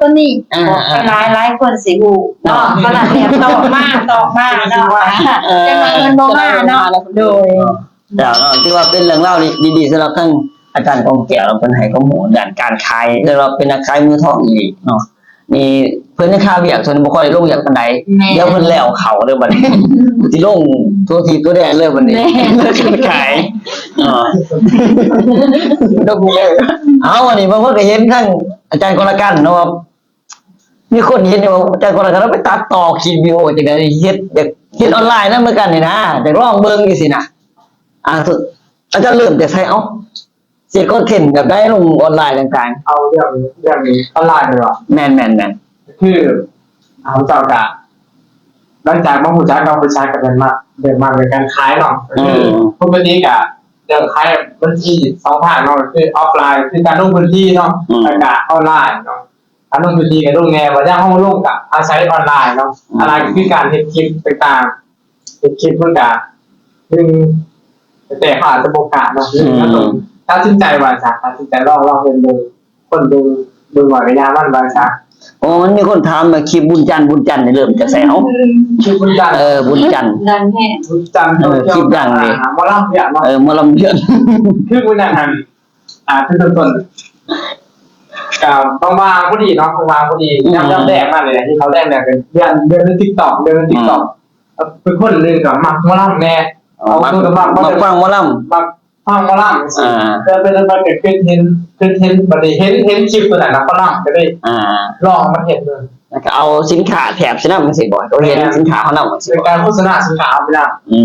ຕົວນີ້ ອ່າ ບອກໄປຫຼາຍ ຫຼາຍຄົນຊິຮູ້ເນາະ ເນາະ ກໍລະແບບຕອບມາ ຕອບມາເນາະ ເອີ ຈັກໜ້ອຍເພິ່ນບໍ່ມາເນາະ ໂດຍ ເຈົ້າເນາະ ຖືວ່າເປັນເລື່ອງລາວດີໆ ສຳລັບທາງອາຈານກອງແກ້ວ ເພິ່ນໃຫ້ຄວາມຮູ້ດ້ານການຂາຍ ແຕ່ວ່າເປັນນັກຂາຍມືທອງອີ່ຫຼີເນາະ ນີ້ເພິ່ນຍັງຄາວຽກ ສ່ວນບໍ່ຄ່ອຍໄດ້ລົງວຽກປານໃດ ແມ່ນ ດຽວເພິ່ນແລ້ວເຂົ້າເດີບັດນີ້ ຊິລົງຕົວທີຕົວແດງເລີຍບັດນີ້ ແມ່ນ ຂາຍ ເອີ ເອົາ ອັນນີ້ບາງຄົນກໍເຫັນທາງອາຈານກໍລະກັນເນາະ ມີຄົນເຫັນວ່າອາຈານກໍລະກັນເອົາໄປຕັດຕໍ່ຄລິບວິດີໂອຈັ່ງໃດ ເຮັດ ຢາກເຮັດອອນລາຍນຳຄືກັນນີ້ນະ ຢາກລອງເບິ່ງຈັ່ງຊີ້ນະ ອ່າ ອາຈານເລີ່ມຈາກໃສ ເອົ້າ ເຮັດຄອນເທັນແບບໃດລົງອອນລາຍຕ່າງໆ ເອົາເລື່ອງ ເລື່ອງອອນລາຍແມ່ນບໍ່? ແມ່ນໆໆ ຄືເຮົາເຈົ້າກະ ຫຼັງຈາກມາຮູ້ຈັກກັບບໍລິສັດ ກໍເລີ່ມມັກ ເລີ່ມມັກໃນການຂາຍເນາະ. ກໍຄື ອືມ ປົກກະຕິກະເລື່ອງຂາຍມັນຊິມີສອງທາງເນາະ ກໍຄືອອຟລາຍ ຄືການລົງພື້ນທີ່ເນາະ ອືມ ແລ້ວກະອອນລາຍເນາະ. ການລົງພື້ນທີ່ກໍລົງແດ່ ວ່າຢ່າງເຮົາລົງກໍອາໄສອອນລາຍເນາະ. ອືມ ອອນລາຍກໍຄືການເຮັດຄລິບຕ່າງໆ ເຮັດຄລິບມັນກະ ໜຶ່ງ ແຕ່ເຂົາອາດຈະບໍ່ກ້າເນາະ ອືມ ເຮົາຕ້ອງຕັດສິນໃຈວ່າຊະ ຕັດສິນໃຈລອງ ລອງເຮັດເບິ່ງ ຄົນເບິ່ງ ເບິ່ງວ່າໄລຍະມັນວ່າຊະ. ໂອ້ ມັນມີຄົນຖາມວ່າຄລິບບຸນຈັນ ບຸນຈັນນີ້ເລີ່ມຈາກໃສ? ເອົ້າ ຄລິບບຸນຈັນ ເອີ ບຸນຈັນ ດັງແຮງ ບຸນຈັນ ເອີ ຄລິບດັງເດ້ ອ່າ ໝໍລຳວຽກເນາະ ເອີ ໝໍລຳວຽກ ຄືມື້ນັ້ນຫັ້ນ ອ່າ ຄືຕົ້ນໆ ກະວ່າງໆພໍດີເນາະ ວ່າງໆພໍດີ ອືມ ຍາມ ຍາມແລກມານີ້ແຫຼະ ທີ່ເຂົາແລກໆ ເລື່ອນ ເລື່ອນໃນ TikTok ເລື່ອນໃນ ອືມ TikTok ເປັນຄົນໜຶ່ງກໍມັກໝໍລຳແດ່ ເອີ ມັກ ມັກຟັງໝໍລຳ ມັກ ຟັງໝໍລຳຈັ່ງຊີ້ ອ່າ ເປັນ ເປັນ ເປັນ ເຫັນ ເຫັນ ເຫັນ ບັດນີ້ເຫັນ ເຫັນຄລິບຕົວນັ້ນນະ ໝໍລຳ ກໍເລີຍ ອ່າ ລອງມາເຮັດເບິ່ງ ແລ້ວກໍເອົາສິນຄ້າແຖມໃສ່ນຳຈັ່ງຊີ້ບໍ? ເຂົາເຫັນ ແມ່ນ ສິນຄ້າເຮົານຳຈັ່ງຊີ້ບໍ? ເປັນການໂຄສະນາສິນຄ້າເຮົາໄປນຳ ອື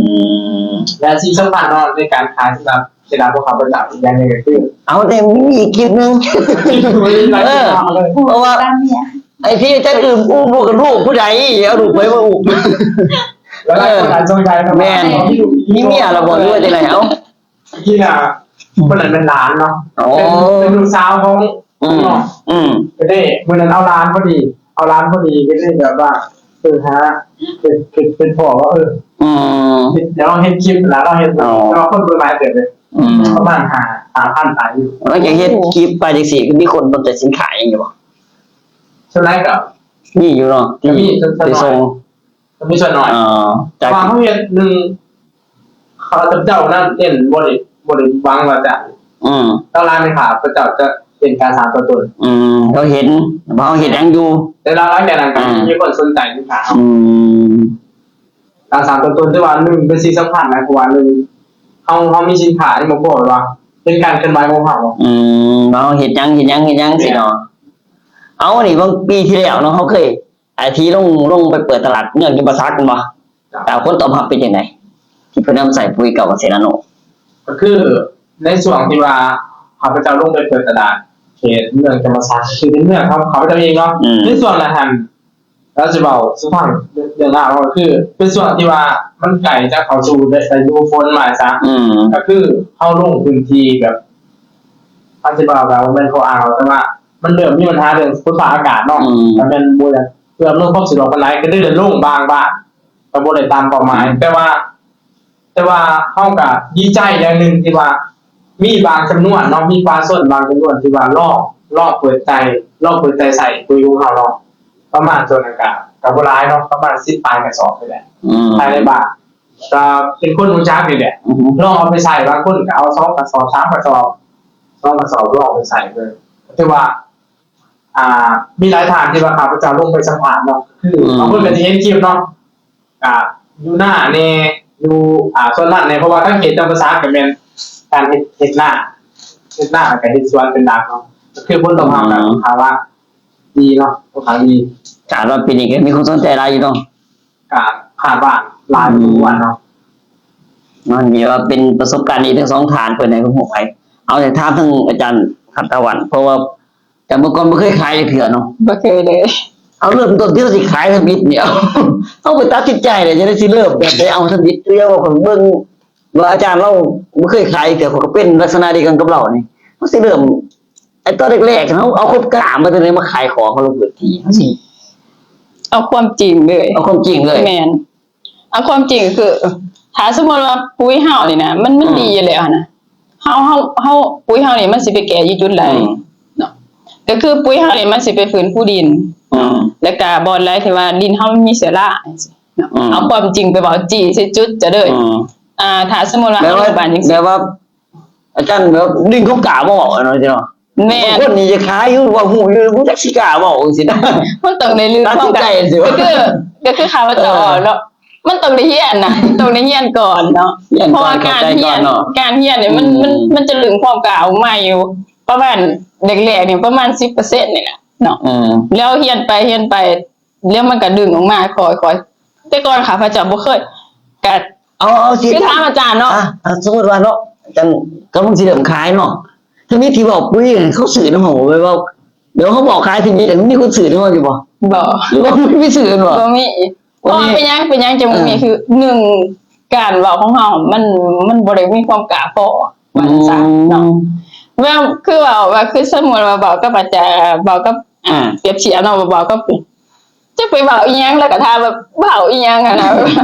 ມ ແລະ ສິ່ງສຳຄັນເນາະ ໃນການຂາຍສຳລັບ ສຳລັບພວກຂ້າພະເຈົ້າອີກຢ່າງໜຶ່ງກໍຄື ເອົາ ແຕ່ມີອີກຄລິບໜຶ່ງ ເອີ ເອີ ເພາະວ່າ ໄອ້ທີ່ຈະອຶມອູ້ມລູກກັນ ລູກຜູ້ໃດ ເອົາລູກໃຜມາອຸ້ມ ແລ້ວຫຼາຍຄົນອາດສົງໄສເນາະ ແມ່ນ ມີເມຍແລ້ວບໍ່ ຫຼືວ່າຈັ່ງໃດ? ເອົ້າ ທີ່ນະ ອືມ ຄົນນັ້ນແມ່ນຫຼານເນາະ ໂອ້ ເປັນ ເປັນລູກສາວຂອງ ອືມ ເນາະ ອືມ ກໍໄດ້ ມື້ນັ້ນເອົາຫຼານພໍດີ ເອົາຫຼານພໍດີ ກໍໄດ້ແບບວ່າ ເອີ ຫາ ເປັນ ເປັນ ເປັນພໍ່ວ່າ ເອີ ອືມ ເຮັດ ດຽວເຮົາເຮັດຄລິບນະ ເຮົາເຮັດ ອໍ ແຕ່ວ່າຄົນເບິ່ງຫຼາຍເຕີບເດ້ ອືມ ປະມານຫ້າ ຫ້າພັນປາຍຢູ່ ຫຼັງຈາກເຮັດຄລິບໄປຈັ່ງຊີ້ ກໍມີຄົນສົນໃຈສິນຄ້າຫຍັງຢູ່ບໍ່? ສ່ວນຫຼາຍກໍມີຢູ່ເນາະ ກໍມີ ທີ່ ທີ່ສົ່ງ ກໍມີສ່ວນໜ້ອຍ ເພາະວ່າເຮົາເຮັດໜຶ່ງ ເຂົາເຈົ້ານັ້ນເນັ້ນບໍ່ໄດ້ ບໍ່ໄດ້ຫວັງວ່າຈະ ອືມ ເທົ່າຫຼາຍແມ່ນຂ້າພະເຈົ້າຈະເຫັນການສານຕົວຕົນ ອືມ ເຂົາເຫັນວ່າເຮົາເຮັດຫຍັງຢູ່ ແຕ່ລະຫຼັງຈາກນັ້ນກໍ ອ່າ ມີຄົນສົນໃຈສິນຄ້າເຮົາ ອືມ ການສານຕົວຕົນຖືວ່າໜຶ່ງເປັນສິ່ງສຳຄັນນະ ເພາະວ່າໜຶ່ງ ເຮົາ ເຮົາມີສິນຄ້າທີ່ບໍ່ພໍ ແບບວ່າເຫັນການເຄື່ອນໄຫວຂອງເຮົາ ອືມ ວ່າເຮົາເຮັດຫຍັງ ເຮັດຫຍັງ ເຮັດຫຍັງຊີ້ເນາະ ເອົາ ນີ້ບາງປີທີ່ແລ້ວເນາະ ເຮົາເຄີຍ ໄອ້ທີ່ລົງ ລົງໄປເປີດຕະຫຼາດເມືອງຈຳປາສັກແມ່ນບໍ່? ເຈົ້າ ແລ້ວຜົນຕອບຮັບເປັນຈັ່ງໃດ? ທີ່ເພິ່ນນຳໃຊ້ປຸ໋ຍເກົ່າກະເສດນາໂນ ກໍຄືໃນຊ່ວງທີ່ວ່າຂ້າພະເຈົ້າລົງໄປເປີດຕະຫຼາດເຂດເມືອງຈຳປາສັກ ທີ່ເປັນເມືອງຂອງຂ້າພະເຈົ້າເອງເນາະ ອືມ ໃນຊ່ວງນັ້ນຫັ້ນ ລາວຊິເວົ້າສູ່ຟັງເລື່ອງລາວ ກໍຄືເປັນຊ່ວງທີ່ວ່າມັນໃກ້ຈະເຂົ້າສູ່ ໄດ້ ໄດ້ດູຝົນມາຊະ ອືມ ກໍຄືເຮົາລົງພື້ນທີ່ແບບ ລາວຊິເວົ້າກໍບໍ່ແມ່ນຂໍ້ອ້າງ ແຕ່ວ່າມັນເລີ່ມມີບັນຫາເລື່ອງຝົນຟ້າອາກາດເນາະ ອືມ ກໍແມ່ນບໍ່ຢາກ ເພື່ອອຳນວຍຄວາມສະດວກປານໃດ ກໍໄດ້ເດີນລົງບາງບ້ານ ກໍບໍ່ໄດ້ຕາມເປົ້າໝາຍ ອືມ ແຕ່ວ່າ ແຕ່ວ່າເຮົາກໍດີໃຈຢ່າງໜຶ່ງທີ່ວ່າມີບາງຈຳນວນເນາະ ມີປະຊາຊົນບາງຈຳນວນທີ່ວ່າລອງ ລອງເປີດໃຈ ລອງເປີດໃຈໃຊ້ປຸ໋ຍຂອງເຮົາເນາະ ປະມານສ່ວນໜຶ່ງກໍ ກໍບໍ່ຫຼາຍເນາະ ປະມານສິບປາຍກະສອບນີ້ແຫຼະ ອືມ ພາຍໃນບ້ານ ກໍເປັນຄົນຮູ້ຈັກນີ້ແຫຼະ ອືຮຶ ລອງເອົາໄປໃຊ້ ບາງຄົນກໍເອົາສອງກະສອບ ສາມກະສອບ ສອງກະສອບ ລອງເອົາໄປໃຊ້ເບິ່ງ ຖືວ່າ ອ່າ ມີຫຼາຍທ່ານທີ່ວ່າຂ້າພະເຈົ້າລົງໄປສຳພາດເນາະ ຄື ອືມ ບາງຄົນກໍຊິເຫັນຄລິບເນາະ ອ່າ ຢູ່ນາແດ່ ຢູ່ ອ່າ ສວນມັນແດ່ ເພາະວ່າທາງເຂດຈຳປາສັກກໍແມ່ນການເຮັດ ເຮັດນາ ເຮັດນາ ແລ້ວກໍເຮັດສວນເປັນຫຼັກເນາະ ກໍຄືຜົນຕອບຮັບ ອືມ ກໍຖືວ່າດີເນາະ ຄ່ອນຂ້າງດີ ຄາດວ່າປີນີ້ກໍມີຄົນສົນໃຈຫຼາຍຢູ່ເນາະ ກໍຄາດວ່າຫຼາຍ ອືມ ພໍສົມຄວນເນາະ ມັນມີວ່າເປັນປະສົບການດີທັງສອງທ່ານ ເພິ່ນໃຫ້ຄວາມຮູ້ໄປ ເອົາ ແຕ່ຖາມທາງອາຈານ ຄັນຕະວັນ ເພາະວ່າ ແຕ່ເມື່ອກ່ອນບໍ່ເຄີຍຂາຍຈັກເທື່ອເນາະ ບໍ່ເຄີຍເລີຍ ເອົາ ເລີ່ມຕົ້ນທີ່ເຮົາຊິຂາຍທຳອິດນີ້ ເອົາ ເຮົາໄປຕັດສິນໃຈໄດ້ຈັ່ງໃດ ຊິເລີ່ມແບບໃດ ເອົາທຳອິດ ຄືເຮົາເບິ່ງວ່າອາຈານລາວບໍ່ເຄີຍຂາຍຈັກເທື່ອ ຂ້ອຍກໍເປັນລັກສະນະດຽວກັນກັບລາວນີ້ ເຮົາຊິເລີ່ມ ໄອ້ຕອນແລກໆ ເຮົາເອົາຄວາມກ້າມາແຕ່ໃດມາຂາຍຂອງເຮົາລົງພື້ນທີ່ ເຮົາຊິ ເອົາຄວາມຈິງເລີຍ ເອົາຄວາມຈິງເລີຍ ແມ່ນ ເອົາຄວາມຈິງຄື ຖ້າສົມມຸດວ່າປຸ໋ຍເຮົານີ້ນະ ມັນ ມັນ ອືມ ດີຢູ່ແລ້ວຫັ້ນນະ ເຮົາ ເຮົາ ເຮົາ ປຸ໋ຍເຮົານີ້ມັນຊິໄປແກ້ຢູ່ຈຸດໃດ ອືມ ເນາະ ກໍຄືປຸ໋ຍເຮົານີ້ມັນຊິໄປຟື້ນຟູດິນ ອືມ ແລ້ວກະບ່ອນໃດທີ່ວ່າດິນເຮົາມັນມີເຊື້ອລາຈັ່ງຊີ້ເນາະ ອືມ ເອົາຄວາມຈິງໄປເວົ້າ ຈີ້ໃສ່ຈຸດຈະເລີຍ ອືມ ອ່າ ຖ້າສົມມຸດວ່າ ແບບວ່າ ເຮົາລົງໄປຈັ່ງຊີ້ ແບບວ່າ ອາຈານແບບດຶງຄວາມກ້າມາເວົ້າເນາະ ເນາະ ແມ່ນ ບາງຄົນນີ້ຈະຂາຍຢູ່ ເວົ້າຮູ້ຢູ່ ບໍ່ຈັກຊິກ້າເວົ້າຈັ່ງຊີ້ນະ ມັນຕ້ອງໄດ້ລຶ້ງຄວາມກ້າ ຕັດສິນໃຈ ກໍຄື ກໍຄືຂ້າພະເຈົ້າ ເອີ ເວົ້າເນາະ ມັນຕ້ອງໄດ້ຮຽນນະ ຕ້ອງໄດ້ຮຽນກ່ອນເນາະ ຮຽນກ່ອນ ເພາະວ່າການຮຽນ ເຂົ້າໃຈກ່ອນເນາະ ການຮຽນນີ້ມັນ ອືມ ມັນ ມັນຈະດຶງຄວາມກ້າອອກມາຢູ່ປະມານແລກໆນີ້ປະມານສິບເປີເຊັນນີ້ແຫຼະເນາະ ອືມ ແລ້ວຮຽນໄປ ຮຽນໄປ ແລ້ວມັນກໍດຶງອອກມາຄ່ອຍໆ ແຕ່ກ່ອນຂ້າພະເຈົ້າບໍ່ເຄີຍ ກໍ ເອົາ ເອົາຊິ ຄືຖາມອາຈານເນາະ ອ່ະ ອ່ະ ສົມມຸດວ່າເນາະ ອາຈານກຳລັງຊິເລີ່ມຂາຍເນາະ ທຳອິດທີ່ເວົ້າປຸ໋ຍ ເຂົາຊື້ນຳເຮົາ ແບບວ່າ ດຽວເຮົາບອກຂາຍທຳອິດ ມີຄົນຊື້ນຳເຮົາຢູ່ບໍ່? ບໍ່ ຫຼືວ່າບໍ່ມີຊື້ແມ່ນບໍ່? ບໍ່ມີ ເພາະວ່າເປັນຫຍັງ ເປັນຫຍັງຈັ່ງບໍ່ມີ ເອີ ຄືໜຶ່ງ ການເວົ້າຂອງເຮົາມັນ ມັນບໍ່ໄດ້ມີຄວາມກ້າພໍ ວ່າຊັ້ນຊະເນາະ. ອືມ ແບບຄືເວົ້າວ່າ ຄືສົມມຸດວ່າເວົ້າກັບອາຈານ ເວົ້າກັບ ອ່າ ປຽບທຽບເນາະ ເວົ້າກັບ ຈັກໄປເວົ້າອີ່ຫຍັງ ແລ້ວກໍຖາມວ່າເວົ້າອີ່ຫຍັງຫັ້ນນະ.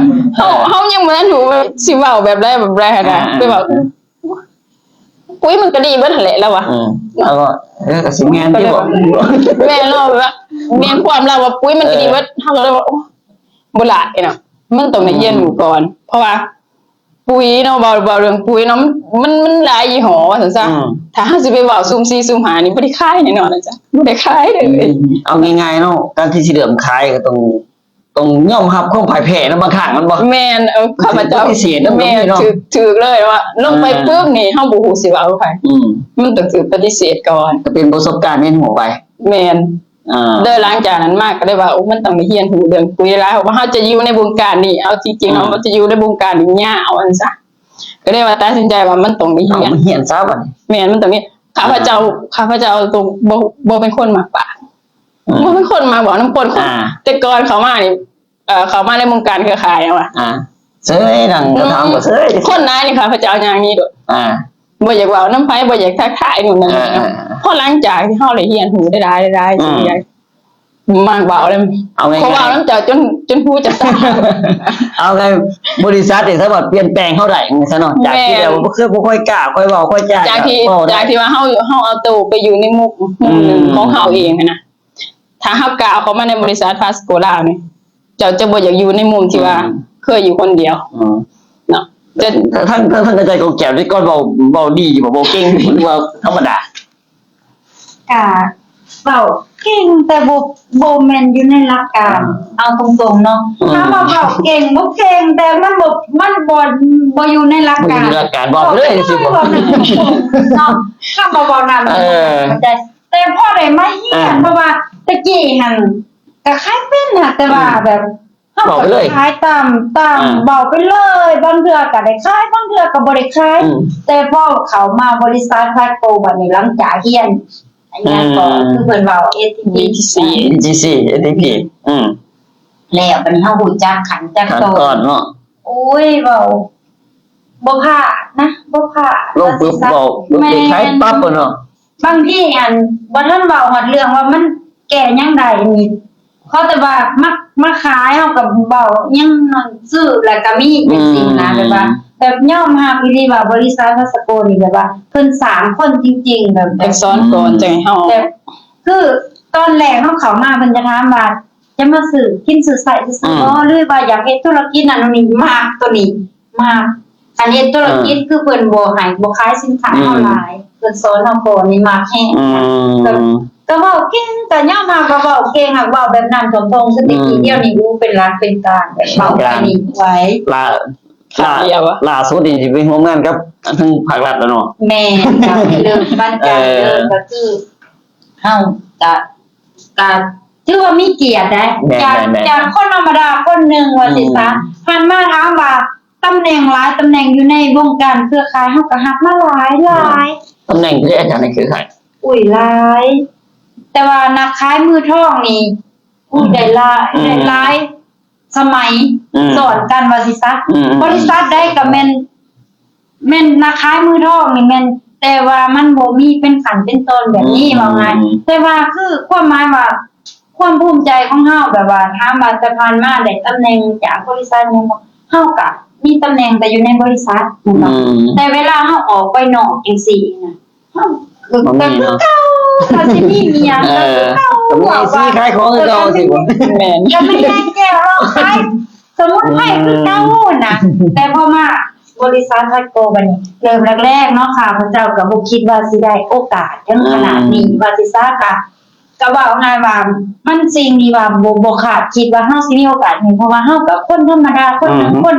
ເຮົາ ເອີ ເຮົາຍັງບໍ່ທັນຮູ້ວ່າຊິເວົ້າແບບໃດແບບໃດຫັ້ນນະ ອ່າ ໄປເວົ້າ ປຸ໋ຍມັນກໍດີເບິດຫັ້ນແຫຼະ ລາວວ່າ. ເອີ ລາວວ່າ ເອີ ກໍຊິແມ່ນຢູ່ບໍ? ແມ່ນ ລາວວ່າ ແມ່ນຄວາມລາວວ່າ ປຸ໋ຍມັນກໍດີເບິດ. ເອີ ເຮົາກໍເລີຍວ່າ ໂອ້ ບໍ່ຫຼາຍເນາະ ມັນຕ້ອງໄດ້ຮຽນຮູ້ກ່ອນ ອືມ ເພາະວ່າປຸ໋ຍເນາະ ເວົ້າ ເວົ້າເລື່ອງປຸ໋ຍເນາະ ມັນ ມັນ ມັນຫຼາຍຍີ່ຫໍ້ວ່າຊັ້ນຊະ. ອືມ ຖ້າເຮົາຊິໄປເວົ້າຊຸ່ມສີ່ຊຸ່ມຫ້ານີ້ ບໍ່ໄດ້ຂາຍແນ່ນອນນະຈ໊ະ ບໍ່ໄດ້ຂາຍເລີຍ. ອືມ ເອົາງ່າຍໆເນາະ ການທີ່ຊິເລີ່ມຂາຍກໍຕ້ອງ ຕ້ອງຍອມຮັບຄວາມພ່າຍແພ້ນຳບາງຄັ້ງ ແມ່ນບໍ່? ແມ່ນ ເອີ ຂ້າພະເຈົ້າ ຖືກປະຕິເສດນຳ ແມ່ນ ເນາະ ຖືກ ຖືກເລີຍວ່າ ລົງໄປ ອ່າ ປຶບນີ້ ເຮົາບໍ່ຮູ້ຊິເວົ້າກັບໃຜ ອືມ ມັນຕ້ອງຖືກປະຕິເສດກ່ອນ ກໍເປັນປະສົບການຮຽນຮູ້ໄປ. ແມ່ນ ອ່າ ໂດຍຫຼັງຈາກນັ້ນມາກໍໄດ້ວ່າ ໂອ້ ມັນຕ້ອງໄດ້ຮຽນຮູ້ເລື່ອງປຸ໋ຍຫຼາຍ ເພາະວ່າເຮົາຈະຢູ່ໃນວົງການນີ້ ເອົາທີ່ຈິງ ອືມ ເຮົາຈະຢູ່ໃນວົງການນີ້ຍາວ ວ່າຊັ້ນຊະ ກໍເລີຍວ່າຕັດສິນໃຈວ່າມັນຕ້ອງໄດ້ຮຽນ ຕ້ອງໄດ້ຮຽນຊະບັດນີ້. ແມ່ນ ມັນຕ້ອງຮຽນ ຂ້າພະເຈົ້າ ອ່າ ຂ້າພະເຈົ້າຕ້ອງບໍ່ ບໍ່ເປັນຄົນມັກປາກ ອືມ ບໍ່ເປັນຄົນມັກເວົ້ານຳຄົນ ອ່າ ແຕ່ກ່ອນເຂົ້າມານີ້ ເອີ ເຂົ້າມາໃນວົງການເຄືອຂ່າຍຫຍັງວະ ອ່າ ເຊີຍ ນັ່ງກະຖາມກໍເຊີຍ ຄົນຫຼາຍນີ້ຂ້າພະເຈົ້າຍ່າງໜີໂດດ ອ່າ ບໍ່ຢາກເວົ້ານຳໃຜ ບໍ່ຢາກທັກທາຍ ໂນ່ນນັ້ນນີ້ເນາະ. ອ່າໆໆ ພໍຫຼັງຈາກທີ່ເຮົາໄດ້ຮຽນຮູ້ຫຼາຍໆ ອືມ ສ່ວນໃຫຍ່ມັກເວົ້າເລີຍ ເອົາງ່າຍໆ ເຂົາເວົ້ານຳເຈົ້າຈົນ ຈົນຫູຈະຊາ. ເອົາໄງ ບໍລິສັດນີ້ສາມາດປ່ຽນແປງເຮົາໄດ້ ວ່າຊັ້ນເນາະ ຈາກທີ່ ແມ່ນ ແບບວ່າບໍ່ເຄີຍ ບໍ່ຄ່ອຍກ້າ ຄ່ອຍເວົ້າ ຄ່ອຍຈາ ຈາກທີ່ ຈາກທີ່ວ່າເຮົາ ເຮົາເອົາໂຕໄປຢູ່ໃນມຸມ ມຸມໜຶ່ງ ອືມ ຂອງເຮົາເອງຫັ້ນນະ. ຖ້າເຮົາກ້າວເຂົ້າມາໃນບໍລິສັດພາສະໂກລາວນີ້ ເຈົ້າຈະບໍ່ຢາກຢູ່ໃນມຸມທີ່ວ່າ ອືມ ເຄີຍຢູ່ຄົນດຽວ ອືມ ເນາະ. ແຕ່ທາງ ທາງ ທາງອາຈານກອງແກ້ວນີ້ກ່ອນເວົ້າ ເວົ້າດີຢູ່ບໍ່? ເວົ້າເກັ່ງ ຫຼືວ່າທຳມະດາ? ກະເວົ້າເກັ່ງ ແຕ່ບໍ່ ບໍ່ແມ່ນຢູ່ໃນຫຼັກການ ອ່າ ເອົາຕົງໆເນາະ ອືມ ຖາມວ່າເວົ້າເກັ່ງບໍ່? ເກັ່ງ ແຕ່ມັນບໍ່ ມັນບໍ່ ບໍ່ຢູ່ໃນຫຼັກການ ບໍ່ຢູ່ໃນຫຼັກການ ເວົ້າໄປເລີຍ ເວົ້າໄປເລີຍ ຈັ່ງຊີ້ບໍ່? ເວົ້ານຳເນາະ ຄຳວ່າເວົ້ານຳ ເອີ ເຂົ້າໃຈ. ແຕ່ພໍໄດ້ມາຮຽນ ອ່າ ເພາະວ່າແຕ່ກີ້ຫັ້ນກໍຂາຍເປັນຫັ້ນ ແຕ່ວ່າ ອືມ ແບບເຮົາກໍຂາຍຕາມ ຕາມ ອ່າ ເວົ້າໄປເລີຍ ບາງເທື່ອກໍໄດ້ຂາຍ ບາງເທື່ອກໍບໍ່ໄດ້ຂາຍ ອືມ ແຕ່ພໍເຂົ້າມາບໍລິສັດພາສະໂກ ບັດນີ້ຫຼັງຈາກຮຽນ ອັນຫຍັງກໍ ອືມ ຄືເພິ່ນເວົ້າ ເອທີພີ ບີທີຊີ ບີທີຊີ ເອທີພີ ອືມ ແລ້ວບັດນີ້ເຮົາຮູ້ຈັກຂັ້ນຈັກຕອນ ຂັ້ນຕອນເນາະ ໂອ້ຍ ເວົ້າບໍ່ພາດນະ ບໍ່ພາດ ລົງປຶບເວົ້າ ແມ່ນ ໄດ້ຂາຍປັບເນາະ. ບາງທີອັນບໍ່ທັນເວົ້າຮອດເລື່ອງວ່າມັນແກ້ຫຍັງໄດ້ນີ້ ຂໍແຕ່ວ່າມາ ມາຂາຍ ເຮົາກໍເວົ້າຫຍັງຊື້ແລ້ວກໍມີ ອືມ ຈັ່ງຊີ້ນະ ແບບວ່າ ແບບຍອມຮັບອີ່ຫຼີວ່າບໍລິສັດພາສະໂກນີ້ ແບບວ່າເພິ່ນສ້າງຄົນຈິງໆ ແບບ ເພິ່ນສອນກ່ອນ ອືມ ຈັ່ງໃຫ້ເຮົາ ແບບ ຄືຕອນແລກເຮົາເຂົ້າມາ ເພິ່ນຈະຖາມວ່າ ຈະມາຊື້ກິນຊື້ໃຊ້ຊື່ໆ ອືມ ບໍ່ ຫຼືວ່າຢາກເຮັດທຸລະກິດນັ້ນໂນ່ນນີ້ ມັກໂຕນີ້ ມາ ຄັນເຮັດທຸລະກິດ ອ່າ ຄືເພິ່ນບໍ່ໃຫ້ ບໍ່ຂາຍສິນຄ້າ ອືມ ເຮົາຫຼາຍ ເພິ່ນສອນເຮົາກ່ອນນີ້ ມັກແຮງ ອືມ ກໍ ກໍເວົ້າເກັ່ງ ກໍຍອມຮັບວ່າເວົ້າເກັ່ງ ຫາກເວົ້າແບບນັ້ນຕົງໆ ຄືແຕ່ກີ້ ອືມ ດຽວນີ້ ໂອ້ ເປັນຫຼັກເປັນການ ແບບເວົ້າໄປນີ້ໄວ ຫຼ້າ ຫຼ້າ ຫຼ້າສຸດນີ້ຊິໄປຮ່ວມງານກັບທາງພາກລັດແລ້ວເນາະ ແມ່ນ ກໍເລີ່ມບັນຈັງ ເອີ ເລີ່ມ ກໍຄືເຮົາກະ ກະຖືວ່າມີກຽດໄດ໋ ແມ່ນໆໆ ຈາກ ຈາກຄົນທຳມະດາຄົນໜຶ່ງວ່າຊີ້ຊະ ອືມ ຫັນມາຖາມວ່າ ຕຳແໜ່ງຫຼາຍຕຳແໜ່ງຢູ່ໃນວົງການເຄືອຂ່າຍ ເຮົາກໍຮັບມາຫຼາຍ ຫຼາຍ ຕຳແໜ່ງເລີຍອາຈານໃນເຄືອຂ່າຍ ອຸ້ຍ ຫຼາຍ ແຕ່ວ່ານັກຂາຍມືທອງນີ້ ອຸ້ຍ ໄດ້ຫຼາຍ ອືມ ໄດ້ຫຼາຍສະໄໝ ອືມ ຊ້ອນກັນວ່າຊີ້ຊະ ອືມໆໆ ບໍລິສັດໃດກໍແມ່ນ ແມ່ນນັກຂາຍມືທອງນີ້ແມ່ນ ແຕ່ວ່າມັນບໍ່ມີເປັນຂັ້ນເປັນຕອນແບບນີ້ ອືມ ເວົ້າງ່າຍ ແຕ່ວ່າຄືຄວາມໝາຍວ່າ ຄວາມພູມໃຈຂອງເຮົາ ແບບວ່າຖາມວ່າແຕ່ຜ່ານມາໄດ້ຕຳແໜ່ງຈາກບໍລິສັດແມ່ນບໍ່? ເຮົາກະມີຕຳແໜ່ງແຕ່ຢູ່ໃນບໍລິສັດແມ່ນບໍ່? ອືມ ແຕ່ເວລາເຮົາອອກໄປນອກຈັ່ງຊີ້ນະ ເຮົາກໍຄືເກົ່າ ບໍ່ມີເນາະ ວ່າຊິມີອີ່ຫຍັງ ເອີ ກໍຄືເກົ່າ ກໍມີ ວ່າ ເອຊີ ຂາຍຂອງຄືເກົ່າ ເອີ ຈັ່ງຊີ້ບໍ່? ແມ່ນ ກໍມີແມ່ແກ້ວເລາະຂາຍ ສະໝຸນໄພຄືເກົ່ານະ ອືມ ແຕ່ພໍມາບໍລິສັດພາສະໂກບັດນີ້ ເລີ່ມແລກໆເນາະ ຂ້າພະເຈົ້າກໍບໍ່ຄິດວ່າຊິໄດ້ໂອກາດເຖິງຂະໜາດນີ້ ອືມ ວ່າຊິຊະ ກະ ກໍເວົ້າງ່າຍວ່າ ມັນສິ່ງທີ່ວ່າບໍ່ ບໍ່ຄາດຄິດວ່າເຮົາຊິມີໂອກາດນີ້ ເພາະວ່າເຮົາກໍຄົນທຳມະດາຄົນໜຶ່ງ ອືມ ຄົນ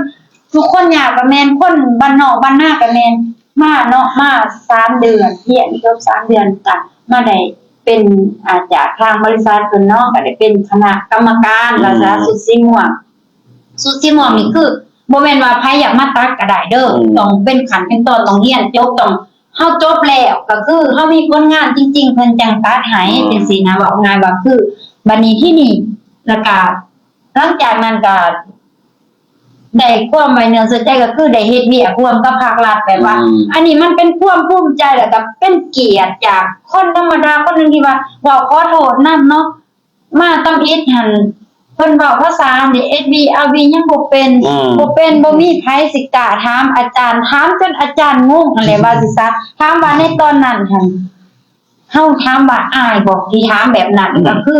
ທຸກຄົນຍາກກໍແມ່ນ ຄົນບ້ານນອກບ້ານນາກໍແມ່ນ ມາເນາະ ມາສາມເດືອນ ຮຽນຈົບສາມເດືອນ ກໍມາໄດ້ເປັນ ອາ ຈາກທາງບໍລິສັດເພິ່ນເນາະ ກໍໄດ້ເປັນຄະນະກຳມະການ ອືມ ວ່າຊະ ຊຸດສີມ່ວງ ຊຸດສີມ່ວງນີ້ຄືບໍ່ແມ່ນວ່າໃຜຢາກມາຕັດກໍໄດ້ເດີ ອືມ ຕ້ອງເປັນຂັ້ນເປັນຕອນ ຕ້ອງຮຽນຈົບ ຕ້ອງ ເຮົາຈົບແລ້ວກໍຄືເຮົາມີຜົນງານຈິງໆ ເພິ່ນຈັ່ງຕັດໃຫ້ ອືມ ຈັ່ງຊີ້ນະ ເວົ້າງ່າຍວ່າຄື ບັດນີ້ທີ່ນີ້ ແລ້ວກໍ ຫຼັງຈາກນັ້ນກໍໄດ້ຄວາມໄວ້ເນື້ອເຊື່ອໃຈ ກໍຄືໄດ້ເຮັດວຽກຮ່ວມກັບພາກລັດ ແບບວ່າ ອືມ ອັນນີ້ມັນເປັນຄວາມພູມໃຈ ແລ້ວກໍເປັນກຽດຈາກຄົນທຳມະດາຄົນໜຶ່ງທີ່ວ່າເວົ້າຂໍໂທດນຳເນາະ ມາຕຳອິດຫັ້ນ ເພິ່ນເວົ້າພາສານີ້ ເອສວີ ອາວີ ຍັງບໍ່ເປັນ ອືມ ບໍ່ເປັນ ບໍ່ມີໃຜຊິກ້າຖາມອາຈານ ຖາມຈົນອາຈານງົງຫັ້ນແຫຼະ ວ່າຊິຊະ. ຖາມວ່າໃນຕອນນັ້ນຫັ້ນ ເຮົາຖາມວ່າອາຍບໍ່ທີ່ຖາມແບບນັ້ນ ອືມ ກໍຄື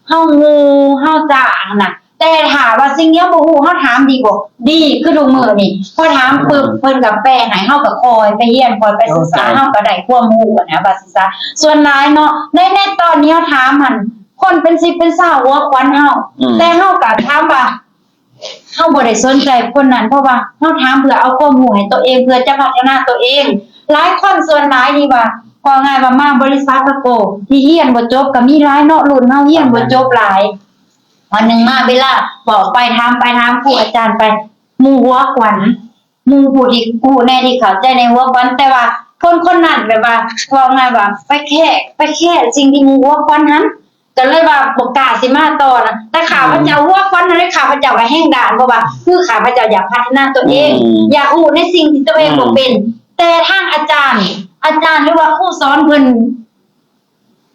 ເຮົາໂງ່ ເຮົາຊ້າຫັ້ນນະ. ແຕ່ຖ້າວ່າສິ່ງທີ່ເຮົາບໍ່ຮູ້ ເຮົາຖາມດີບໍ່? ດີ ຄືທຸກມື້ນີ້ ພໍຖາມປຶບ ອືມ ເພິ່ນກໍແປໃຫ້ ເຮົາກໍຄ່ອຍໄປຮຽນ ຄ່ອຍໄປສຶກສາ ເຮົາກໍໄດ້ຄວາມຮູ້ຫັ້ນນະ ວ່າຊິຊະ. ສ່ວນຫຼາຍເນາະ ໃນ ໃນຕອນທີ່ເຮົາຖາມຫັ້ນ ຄົນເປັນສິບເປັນຊາວຫົວຂວັນເຮົາ ອືມ ແຕ່ເຮົາກໍຖາມວ່າ ເຮົາບໍ່ໄດ້ສົນໃຈຄົນນັ້ນ ເພາະວ່າເຮົາຖາມເພື່ອເອົາຄວາມຮູ້ໃຫ້ຕົວເອງ ເພື່ອຈະພັດທະນາຕົວເອງ. ຫຼາຍຄົນສ່ວນຫຼາຍທີ່ວ່າ ເວົ້າງ່າຍວ່າມາບໍລິສັດ Vasco ທີ່ຮຽນບໍ່ຈົບກໍມີຫຼາຍເນາະ ລຸ້ນເຮົາຮຽນບໍ່ຈົບຫຼາຍ. ວັນໜຶ່ງມາເວລາເວົ້າໄປ ຖາມໄປ ຖາມຄູອາຈານໄປ ໝູ່ຫົວຂວັນ ໝູ່ຜູ້ທີ່ຮູ້ແດ່ ທີ່ເຂົ້າໃຈໃນຫົວຂວັນ ແຕ່ວ່າຄົນຄົນນັ້ນແບບວ່າ ເວົ້າງ່າຍວ່າໄປແຄກ ໄປແຄກສິ່ງທີ່ໝູ່ຫົວຂວັນຫັ້ນ ກໍເລີຍວ່າບໍ່ກ້າຊິມາຕໍ່ນະ. ແຕ່ຂ້າພະເຈົ້າ ອືມ ຫົວຂວັນຫັ້ນ ຂ້າພະເຈົ້າກໍແຮງດ້ານ ເພາະວ່າຄືຂ້າພະເຈົ້າຢາກພັດທະນາຕົວເອງ ອືມ ຢາກຮູ້ໃນສິ່ງທີ່ຕົວເອງ ອືມ ບໍ່ເປັນ. ແຕ່ທາງອາຈານ ອາຈານ ຫຼືວ່າຄູສອນເພິ່ນ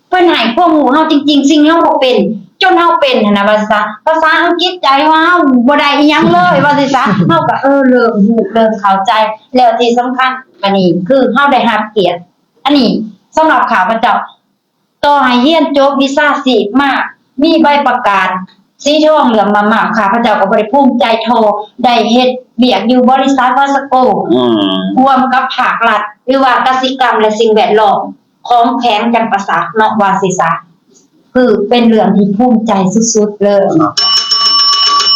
ເພິ່ນໃຫ້ຄວາມຮູ້ເຮົາຈິງໆ ສິ່ງທີ່ເຮົາບໍ່ເປັນ ຈົນເຮົາເປັນຫັ້ນນະ ວ່າຊະ. ພາສາອັງກິດໃຈວ່າເຮົາບໍ່ໄດ້ອີ່ຫຍັງເລີຍ ວ່າຊິຊະ ເຮົາກໍ ເອີ ເລີ່ມຮູ້ ເລີ່ມເຂົ້າໃຈ. ແລ້ວທີ່ສຳຄັນ ອັນນີ້ຄືເຮົາໄດ້ຮັບກຽດ ອັນນີ້ສຳລັບຂ້າພະເຈົ້າ ຕໍ່ໃຫ້ຮຽນຈົບວິຊາຊີບມາ ມີໃບປະກາດສີທອງເຫຼືອມມາກໆ ຂ້າພະເຈົ້າກໍບໍ່ໄດ້ພູມໃຈທໍ່ໄດ້ເຮັດວຽກຢູ່ບໍລິສັດ Vasco ອືມ ຮ່ວມກັບພາກລັດ ຫຼືວ່າກະສິກຳ ແລະ ສິ່ງແວດລ້ອມ ຂອງແຂວງຈຳປາສັກເນາະ ວ່າຊິຊະ ຄືເປັນເລື່ອງທີ່ພູມໃຈສຸດໆເລີຍເນາະ.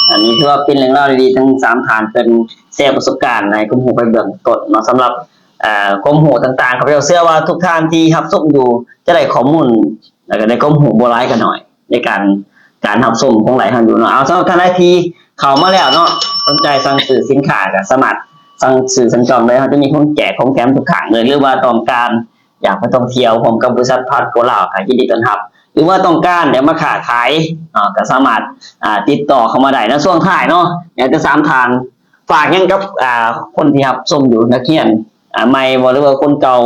ອັນນີ້ຖືວ່າເປັນເລື່ອງລາວດີໆ ທັງສາມທ່ານເພິ່ນແຊປະສົບການໃຫ້ຄວາມຮູ້ໄປເບື້ອງຕົ້ນເນາະ. ສຳລັບ ເອີ ຄວາມຮູ້ຕ່າງໆ ຂ້າພະເຈົ້າເຊື່ອວ່າທຸກທ່ານທີ່ຮັບຊົມຢູ່ຈະໄດ້ຂໍ້ມູນ ແລ້ວກໍໄດ້ຄວາມຮູ້ບໍ່ຫຼາຍກໍໜ້ອຍ ໃນການ ການຮັບຊົມຂອງໄລເຮົາຢູ່ເນາະ. ເອົາ ສຳລັບທ່ານໃດທີ່ເຂົ້າມາແລ້ວເນາະ ສົນໃຈສັ່ງຊື້ສິນຄ້າ ກໍສາມາດສັ່ງຊື້ສັ່ງຈອງໄດ້ ເຮົາຈະມີຂອງແຈກຂອງແຖມທຸກຄັ້ງເລີຍ. ຫຼືວ່າຕ້ອງການ ຢາກໄປທ່ອງທ່ຽວຮ່ວມກັບບໍລິສັດ Vasco ລາວ ກໍຍິນດີຕ້ອນຮັບ ຫຼືວ່າຕ້ອງການຢາກມາຄ້າຂາຍເນາະ ກໍສາມາດ ອ່າ ຕິດຕໍ່ເຂົ້າມາໄດ້ໃນຊ່ວງທ້າຍເນາະ. ຢາກຈະຖາມທ່ານ ຝາກຫຍັງກັບ ອ່າ ຄົນທີ່ຮັບຊົມຢູ່ ນັກຮຽນ ອ່າ ໃໝ່ບໍ່ ຫຼືວ່າຄົນເກົ່າ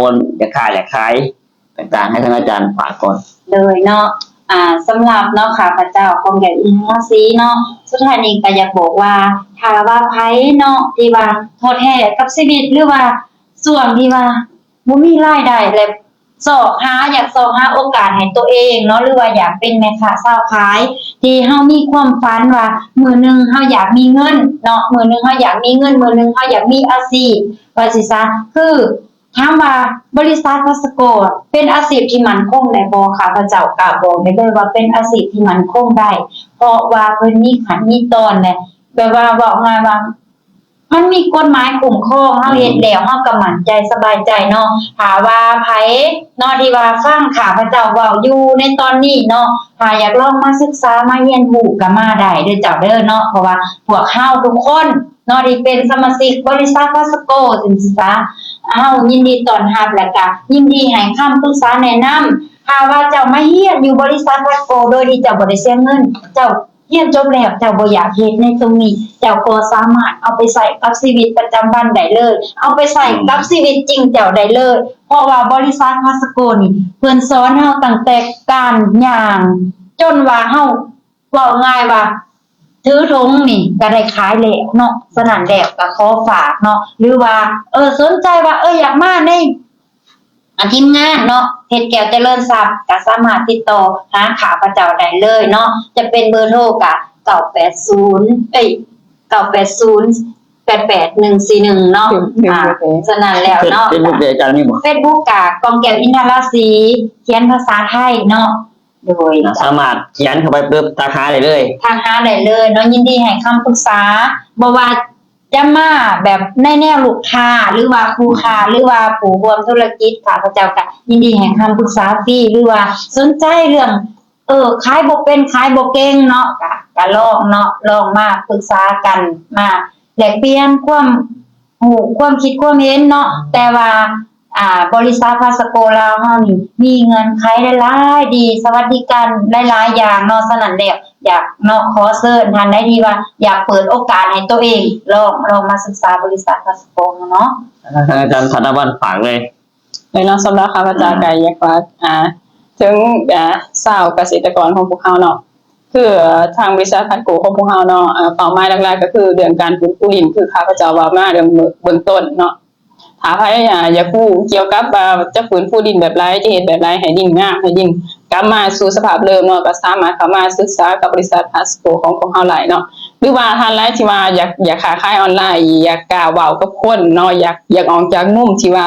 ຢາກຄ້າຢາກຂາຍຕ່າງໆ ໃຫ້ທາງອາຈານຝາກກ່ອນ. ໂດຍເນາະ ອ່າ ສຳລັບເນາະ ຂ້າພະເຈົ້າ ກອງແກ້ວ ອິນທະລາສີເນາະ ສຸດທ້າຍນີ້ກໍຢາກບອກວ່າ ຖ້າວ່າໃຜເນາະ ທີ່ວ່າທໍ້ແທ້ກັບຊີວິດ ຫຼືວ່າຊ່ວງທີ່ວ່າ ບໍ່ມີລາຍໄດ້ ແລະ ຊອກຫາ ຢາກຊອກຫາໂອກາດໃຫ້ຕົວເອງເນາະ ຫຼືວ່າຢາກເປັນແມ່ຄ້າຊາວຂາຍ ທີ່ເຮົາມີຄວາມຝັນວ່າມື້ໜຶ່ງເຮົາຢາກມີເງິນເນາະ ມື້ໜຶ່ງເຮົາຢາກມີເງິນ ມື້ໜຶ່ງເຮົາຢາກມີອາຊີບ ວ່າຊິຊະ. ຄືຖາມວ່າບໍລິສັດ Vasco ເປັນອາຊີບທີ່ໝັ້ນຄົງໄດ້ບໍ່? ຂ້າພະເຈົ້າກ້າບອກໄດ້ເລີຍວ່າເປັນອາຊີບທີ່ໝັ້ນຄົງໄດ້ ເພາະວ່າເພິ່ນມີຂັ້ນມີຕອນ ແລະ ແບບວ່າເວົ້າງ່າຍວ່າ ມັນມີກົດໝາຍຄຸ້ມຄອງ ເຮົາເຮັດແລ້ວ ເຮົາກໍໝັ້ນໃຈສະບາຍໃຈເນາະ. ຖ້າວ່າໃຜເນາະ ທີ່ວ່າຟັງຂ້າພະເຈົ້າເວົ້າຢູ່ໃນຕອນນີ້ເນາະ ຖ້າຢາກລອງມາສຶກສາມາຮຽນຮູ້ກໍມາໄດ້ເດີເຈົ້າເດີເນາະ ເພາະວ່າພວກເຮົາທຸກຄົນເນາະ ທີ່ເປັນສະມາຊິກບໍລິສັດ Vasco ຈັ່ງຊີ້ຊະ ເຮົາຍິນດີຕ້ອນຮັບ ແລະກະຍິນດີໃຫ້ຄຳປຶກສາແນະນຳ. ຖ້າວ່າເຈົ້າມາຮຽນຢູ່ບໍລິສັດ Vasco ໂດຍທີ່ເຈົ້າບໍ່ໄດ້ເສຍເງິນ ເຈົ້າ ຮຽນຈົບແລ້ວເຈົ້າບໍ່ຢາກເຮັດໃນຕົງນີ້ ເຈົ້າກໍສາມາດເອົາໄປໃຊ້ກັບຊີວິດປະຈຳວັນໄດ້ເລີຍ ເອົາໄປໃຊ້ ອືມ ກັບຊີວິດຈິງເຈົ້າໄດ້ເລີຍ ເພາະວ່າບໍລິສັດ Vasco ນີ້ ເພິ່ນສອນເຮົາຕັ້ງແຕ່ການຍ່າງ ຈົນວ່າເຮົາ ເວົ້າງ່າຍວ່າ ຖືຖົງນີ້ກໍໄດ້ຂາຍແລ້ວເນາະ. ສະນັ້ນແລ້ວກໍຂໍຝາກເນາະ ຫຼືວ່າ ເອີ ສົນໃຈວ່າ ເອີ ຢາກມາໃນ ອ່າ ທີມງານເນາະ ເພັດແກ້ວຈະເລີນຊັບ ກໍສາມາດຕິດຕໍ່ຫາຂ້າພະເຈົ້າໄດ້ເລີຍເນາະ ຈະເປັນເບີໂທກະ ເກົ້າແປດສູນ ເອີຍ ເກົ້າແປດສູນ ແປດແປດໜຶ່ງສີ່ໜຶ່ງເນາະ. ອືມ ສະນັ້ນແລ້ວເນາະ ເຟສບຸກເດ ອາຈານມີບໍ່? ເຟສບຸກກະ ກອງແກ້ວ ອິນທະລາສີ ຂຽນພາສາໄທເນາະ. ໂດຍ ສາມາດຂຽນເຂົ້າໄປປຶບ ທັກຫາໄດ້ເລີຍ ທັກຫາໄດ້ເລີຍເນາະ ຍິນດີໃຫ້ຄຳປຶກສາ ບໍ່ວ່າ ຈະມາແບບໃນແນວລູກຄ້າ ຫຼືວ່າຄູ່ຄ້າ ຫຼືວ່າຜູ້ຮ່ວມທຸລະກິດ ຂ້າພະເຈົ້າກະຍິນດີໃຫ້ຄຳປຶກສາຟຣີ ຫຼືວ່າສົນໃຈເລື່ອງ ເອີ ຂາຍບໍ່ເປັນ ຂາຍບໍ່ເກັ່ງເນາະ ກະ ກະລອງເນາະ ລອງມາປຶກສາກັນ ມາແລກປ່ຽນຄວາມຮູ້ ຄວາມຄິດຄວາມເຫັນເນາະ. ແຕ່ວ່າ ອ່າ ບໍລິສັດ Vasco ລາວເຮົານີ້ ມີເງື່ອນໄຂຫຼາຍໆ ດີ ສະຫວັດດີການຫຼາຍໆຢ່າງເນາະ. ສະນັ້ນແລ້ວ ຢາກເນາະ ຂໍເຊີນທ່ານໃດທີ່ວ່າຢາກເປີດໂອກາດໃຫ້ໂຕເອງ ລອງ ລອງມາສຶກສາບໍລິສັດພາສະໂກເນາະ. ອາຈານ ອາຈານ ທັນນະວັນ ຝາກເລີຍ. ໂດຍເນາະ ສຳລັບຂ້າພະເຈົ້າ ອາ ກໍຢາກຝາກ ອ່າ ເຖິງ ອ່າ ຊາວກະເສດຕະກອນຂອງພວກເຮົາເນາະ ຄື ເອີ ທາງບໍລິສັດພາສະໂກຂອງພວກເຮົາເນາະ ເອີ ເປົ້າໝາຍຫຼັກໆ ກໍຄືເລື່ອງການຟື້ນຟູດິນ ຄືຂ້າພະເຈົ້າເວົ້າມາເບື້ອງ ເບື້ອງຕົ້ນເນາະ. ຖ້າໃຜ ອ່າ ຢາກຮູ້ກ່ຽວກັບວ່າຈະຟື້ນຟູດິນແບບໃດ ຈະເຮັດແບບໃດໃຫ້ດິນງາມ ໃຫ້ດິນກັບມາສູ່ສະພາບເດີມເນາະ ກໍສາມາດເຂົ້າມາສຶກສາກັບບໍລິສັດພາສະໂກຂອງພວກເຮົາໄດ້ເນາະ. ຫຼືວ່າທ່ານໃດທີ່ວ່າຢາກ ຢາກຄ້າຂາຍອອນລາຍ ຢາກກ້າເວົ້າກັບຄົນເນາະ ຢາກ ຢາກອອກຈາກມຸມທີ່ວ່າ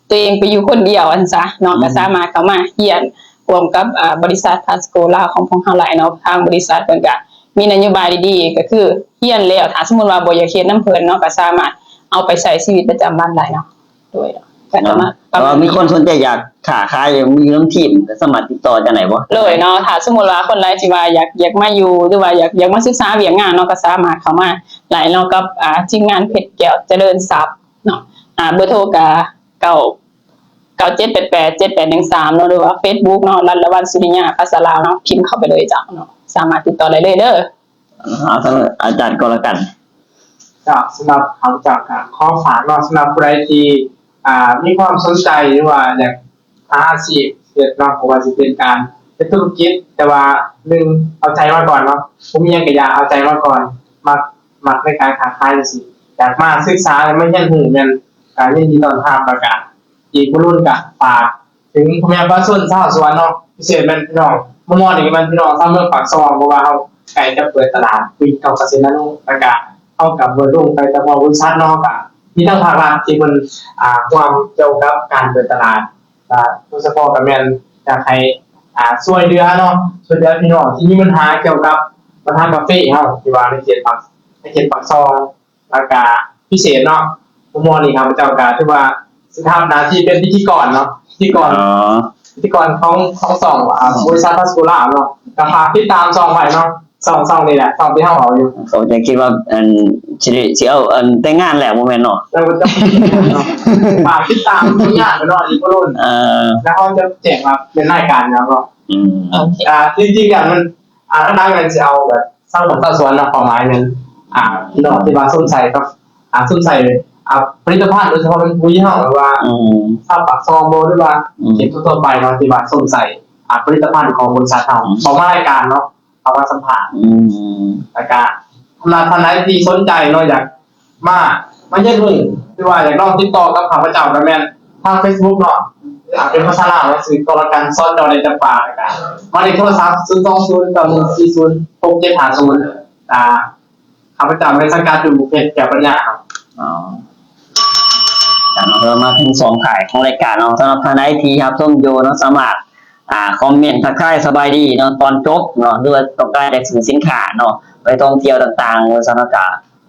ຕົວເອງໄປຢູ່ຄົນດຽວຫັ້ນຊະເນາະ ອືມ ກໍສາມາດເຂົ້າມາຮຽນຮ່ວມກັບ ອ່າ ບໍລິສັດພາສະໂກລາວຂອງພວກເຮົາໄດ້ເນາະ. ທາງບໍລິສັດເພິ່ນກໍມີນະໂຍບາຍດີໆ ກໍຄືຮຽນແລ້ວ ຖ້າສົມມຸດວ່າບໍ່ຢາກເຮັດນຳເພິ່ນເນາະ ກໍສາມາດເອົາໄປໃຊ້ຊີວິດປະຈຳວັນໄດ້ເນາະ. ໂດຍ ກໍສາມາດ ເນາະ ຖ້າວ່າມີຄົນສົນໃຈຢາກຄ້າຂາຍ ຢາກມາຢູ່ນຳທີມ ກໍສາມາດຕິດຕໍ່ຈັ່ງໃດບໍ່? ໂດຍເນາະ ຖ້າສົມມຸດວ່າຄົນໃດທີ່ວ່າຢາກ ຢາກມາຢູ່ ຫຼືວ່າຢາກ ຢາກມາສຶກສາວຽກງານເນາະ ກໍສາມາດເຂົ້າມາໄດ້ເນາະ ກັບ ອ່າ ທີມງານເພັດແກ້ວຈະເລີນຊັບ ເນາະ ອ່າ ເບີໂທກະ ເກົ້າ ເກົ້າເຈັດແປດແປດ ເຈັດແປດໜຶ່ງສາມເນາະ ຫຼືວ່າເຟສບຸກເນາະ ລັດລະວັນ ສຸລິຍາ ພາສາລາວເນາະ ພິມເຂົ້າໄປເລີຍເຈົ້າເນາະ ສາມາດຕິດຕໍ່ໄດ້ເລີຍເດີ. ເອົາ ອາຈານກໍແລ້ວກັນ. ເຈົ້າ ສຳລັບຂ້າພະເຈົ້າກໍຂໍຝາກເນາະ ສຳລັບຜູ້ໃດທີ່ ອ່າ ມີຄວາມສົນໃຈ ຫຼືວ່າຢາກ ຫາອາຊີບເຮັດເນາະ ບໍ່ວ່າຊິເປັນການເຮັດທຸລະກິດ ແຕ່ວ່າໜຶ່ງເອົາໃຈມາກ່ອນເນາະ ບໍ່ມີຫຍັງກໍຢ່າ ເອົາໃຈມາກ່ອນ ມັກ ມັກໃນການຄ້າຂາຍຈັ່ງຊີ້ ຢາກມາສຶກສາ ຢາກມາຮຽນຮູ້ ແມ່ນການຍິນດີຕ້ອນຮັບ. ແລ້ວກະອີກບຸນລຸນກະຝາກເຖິງພໍ່ແມ່ປະຊາຊົນຊາວສວນເນາະ ພິເສດແມ່ນພີ່ນ້ອງ ໝໍ່ໆ ນີ້ແມ່ນພີ່ນ້ອງຊາວເມືອງປາກຊ່ອງ ເພາະວ່າເຮົາໃກ້ຈະເປີດຕະຫຼາດ ວິກເຮົາກະເຊັນອານຸ ແລ້ວກະເຮົາກະເປີດລົງໄປແຕ່ພາະບໍລິສັດເນາະ ກະມີທັງພາກລັດທີ່ເພິ່ນ ອ່າ ຮ່ວມກ່ຽວກັບການເປີດຕະຫຼາດ ກະໂດຍສະເພາະກະແມ່ນຢາກໃຫ້ ອ່າ ຊ່ວຍເຫຼືອເນາະ ຊ່ວຍເຫຼືອພີ່ນ້ອງທີ່ມີບັນຫາກ່ຽວກັບບັນຫາກາເຟເຮົາ ທີ່ວ່າໃນເຂດປາກ ໃນເຂດປາກຊ່ອງ ແລ້ວກະພິເສດເນາະ ໝໍ່ໆ ນີ້ຂ້າພະເຈົ້າກະຖືວ່າຊິຮັບໜ້າທີ່ເປັນພິທີກອນເນາະ ພິທີກອນ ອໍ ພິທີກອນຂອງ ຂອງຊ່ອງ ອ່າ ບໍລິສັດພາສະໂກລາວເນາະ ກະຝາກຕິດຕາມຊ່ອງໄວ້ເນາະ ຊ່ອງ ຊ່ອງນີ້ແຫຼະ ຊ່ອງທີ່ເຮົາເວົ້າຢູ່. ເຂົາຈະຄິດວ່າ ອັນ ຊິ ຊິເອົາ ອັນ ແຕ່ງງານແລ້ວບໍ່ແມ່ນເນາະ? ເອີ ເຈົ້າ ເຈົ້າ ເນາະ ຝາກຕິດຕາມຜົນງານໄວ້ເນາະ ອີກບໍ່ດົນ ເອີ ແລ້ວເຮົາຈະແຈ້ງວ່າເປັນລາຍການຫຍັງເນາະ. ອືມ ໂອເຄ ອ່າ ທີ່ຈິງແລ້ວມັນ ອ່າ ອັນນັ້ນແມ່ນຊິເອົາແບບຊາວສວນ ຊາວສວນເນາະ ຄວາມໝາຍແມ່ນ ອ່າ ພີ່ນ້ອງທີ່ວ່າສົນໃຈກັບ ອ່າ ສົນໃຈ ອ່າ ຜະລິດຕະພັນ ໂດຍສະເພາະເປັນປຸ໋ຍເຮົາ ຫຼືວ່າ ອືມ ຊາວປາກຊ່ອງບໍ່ ຫຼືວ່າ ອືມ ເຂດທົ່ວໆໄປເນາະ ທີ່ວ່າສົນໃຈ ອ່າ ຜະລິດຕະພັນຂອງບໍລິສັດເຮົາ ອືມ ເຂົ້າມາລາຍການເນາະ ເຂົ້າມາສຳພາດ ອືມ ແລ້ວກະ ສຳລັບທ່ານໃດທີ່ສົນໃຈເນາະ ຢາກ ມາ ມາຮຽນຮູ້ ຫຼືວ່າຢາກລອງຕິດຕໍ່ກັບຂ້າພະເຈົ້າ ກໍແມ່ນທາງເຟສບຸກເນາະ ອ່າ ເປັນພາສາລາວ ຊື່ກໍລະກັນ ສຈ ແດນຈຳປາ ແລ້ວກະໝາຍເລກໂທລະສັບ ສູນສອງສູນ ເກົ້າໜຶ່ງສີ່ສູນ ຫົກເຈັດຫ້າສູນ ອ່າ ຂ້າພະເຈົ້າໄດ້ສັງກັດຢູ່ເຂດແກ້ວປັນຍາເນາະ. ອໍ ເຮົາມາເຖິງຊ່ວງທ້າຍຂອງລາຍການເນາະ ສຳລັບທ່ານໃດທີ່ຮັບຊົມຢູ່ເນາະ ສາມາດ ອ່າ ຄອມເມັນທັກທາຍສະບາຍດີເນາະ ຕອນຈົບເນາະ ຫຼືວ່າຕ້ອງການຢາກຊື້ສິນຄ້າເນາະ ໄປທ່ອງທ່ຽວຕ່າງໆ ວ່າຊັ້ນ ເຮົາກະ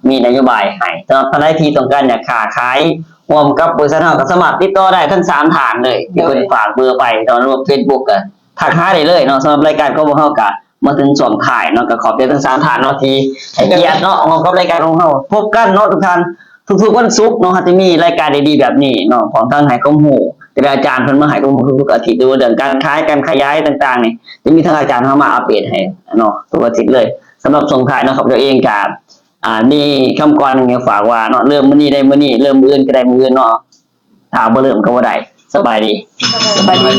ມີນະໂຍບາຍໃຫ້. ສຳລັບທ່ານໃດທີ່ຕ້ອງການຢາກຄ້າຂາຍຮ່ວມກັບບໍລິສັດເຮົາ ກະສາມາດຕິດຕໍ່ໄດ້ທັງສາມທ່ານເລີຍ ທີ່ເພິ່ນ ໂດຍ ຝາກເບີໄປເນາະ ຫຼືວ່າເຟສບຸກ ກະທັກຫາໄດ້ເລີຍເນາະ. ສຳລັບລາຍການຂອງພວກເຮົາກະມາເຖິງຊ່ວງທ້າຍເນາະ ກະຂອບໃຈທັງສາມທ່ານເນາະ ທີ່ໃຫ້ກຽດເນາະ ຮ່ວມກັບລາຍການຂອງເຮົາ. ພົບກັນເນາະທຸກທ່ານ ທຸກໆວັນສຸກເນາະ ເຮົາຈະມີລາຍການດີໆແບບນີ້ເນາະ ຂອງທາງໃຫ້ຄວາມຮູ້ ແຕ່ລະອາຈານເພິ່ນມາໃຫ້ຄວາມຮູ້ທຸກໆອາທິດ ຫຼືວ່າເລື່ອງການຂາຍ ການຂະຫຍາຍຕ່າງໆນີ້ ຈະມີທາງອາຈານເຮົາມາອັບເດດໃຫ້ເນາະ ທຸກອາທິດເລີຍ. ສຳລັບສົ່ງທ້າຍເນາະ ຂ້າພະເຈົ້າເອງກະ ອ່າ ມີຄຳກວອນຫຍັງຢາກຝາກວ່າເນາະ ເລີ່ມມື້ນີ້ໄດ້ມື້ນີ້ ເລີ່ມມື້ອື່ນກໍໄດ້ມື້ອື່ນເນາະ ຖ້າບໍ່ເລີ່ມກໍບໍ່ໄດ້. ສະບາຍດີ. ສະບາຍດີ.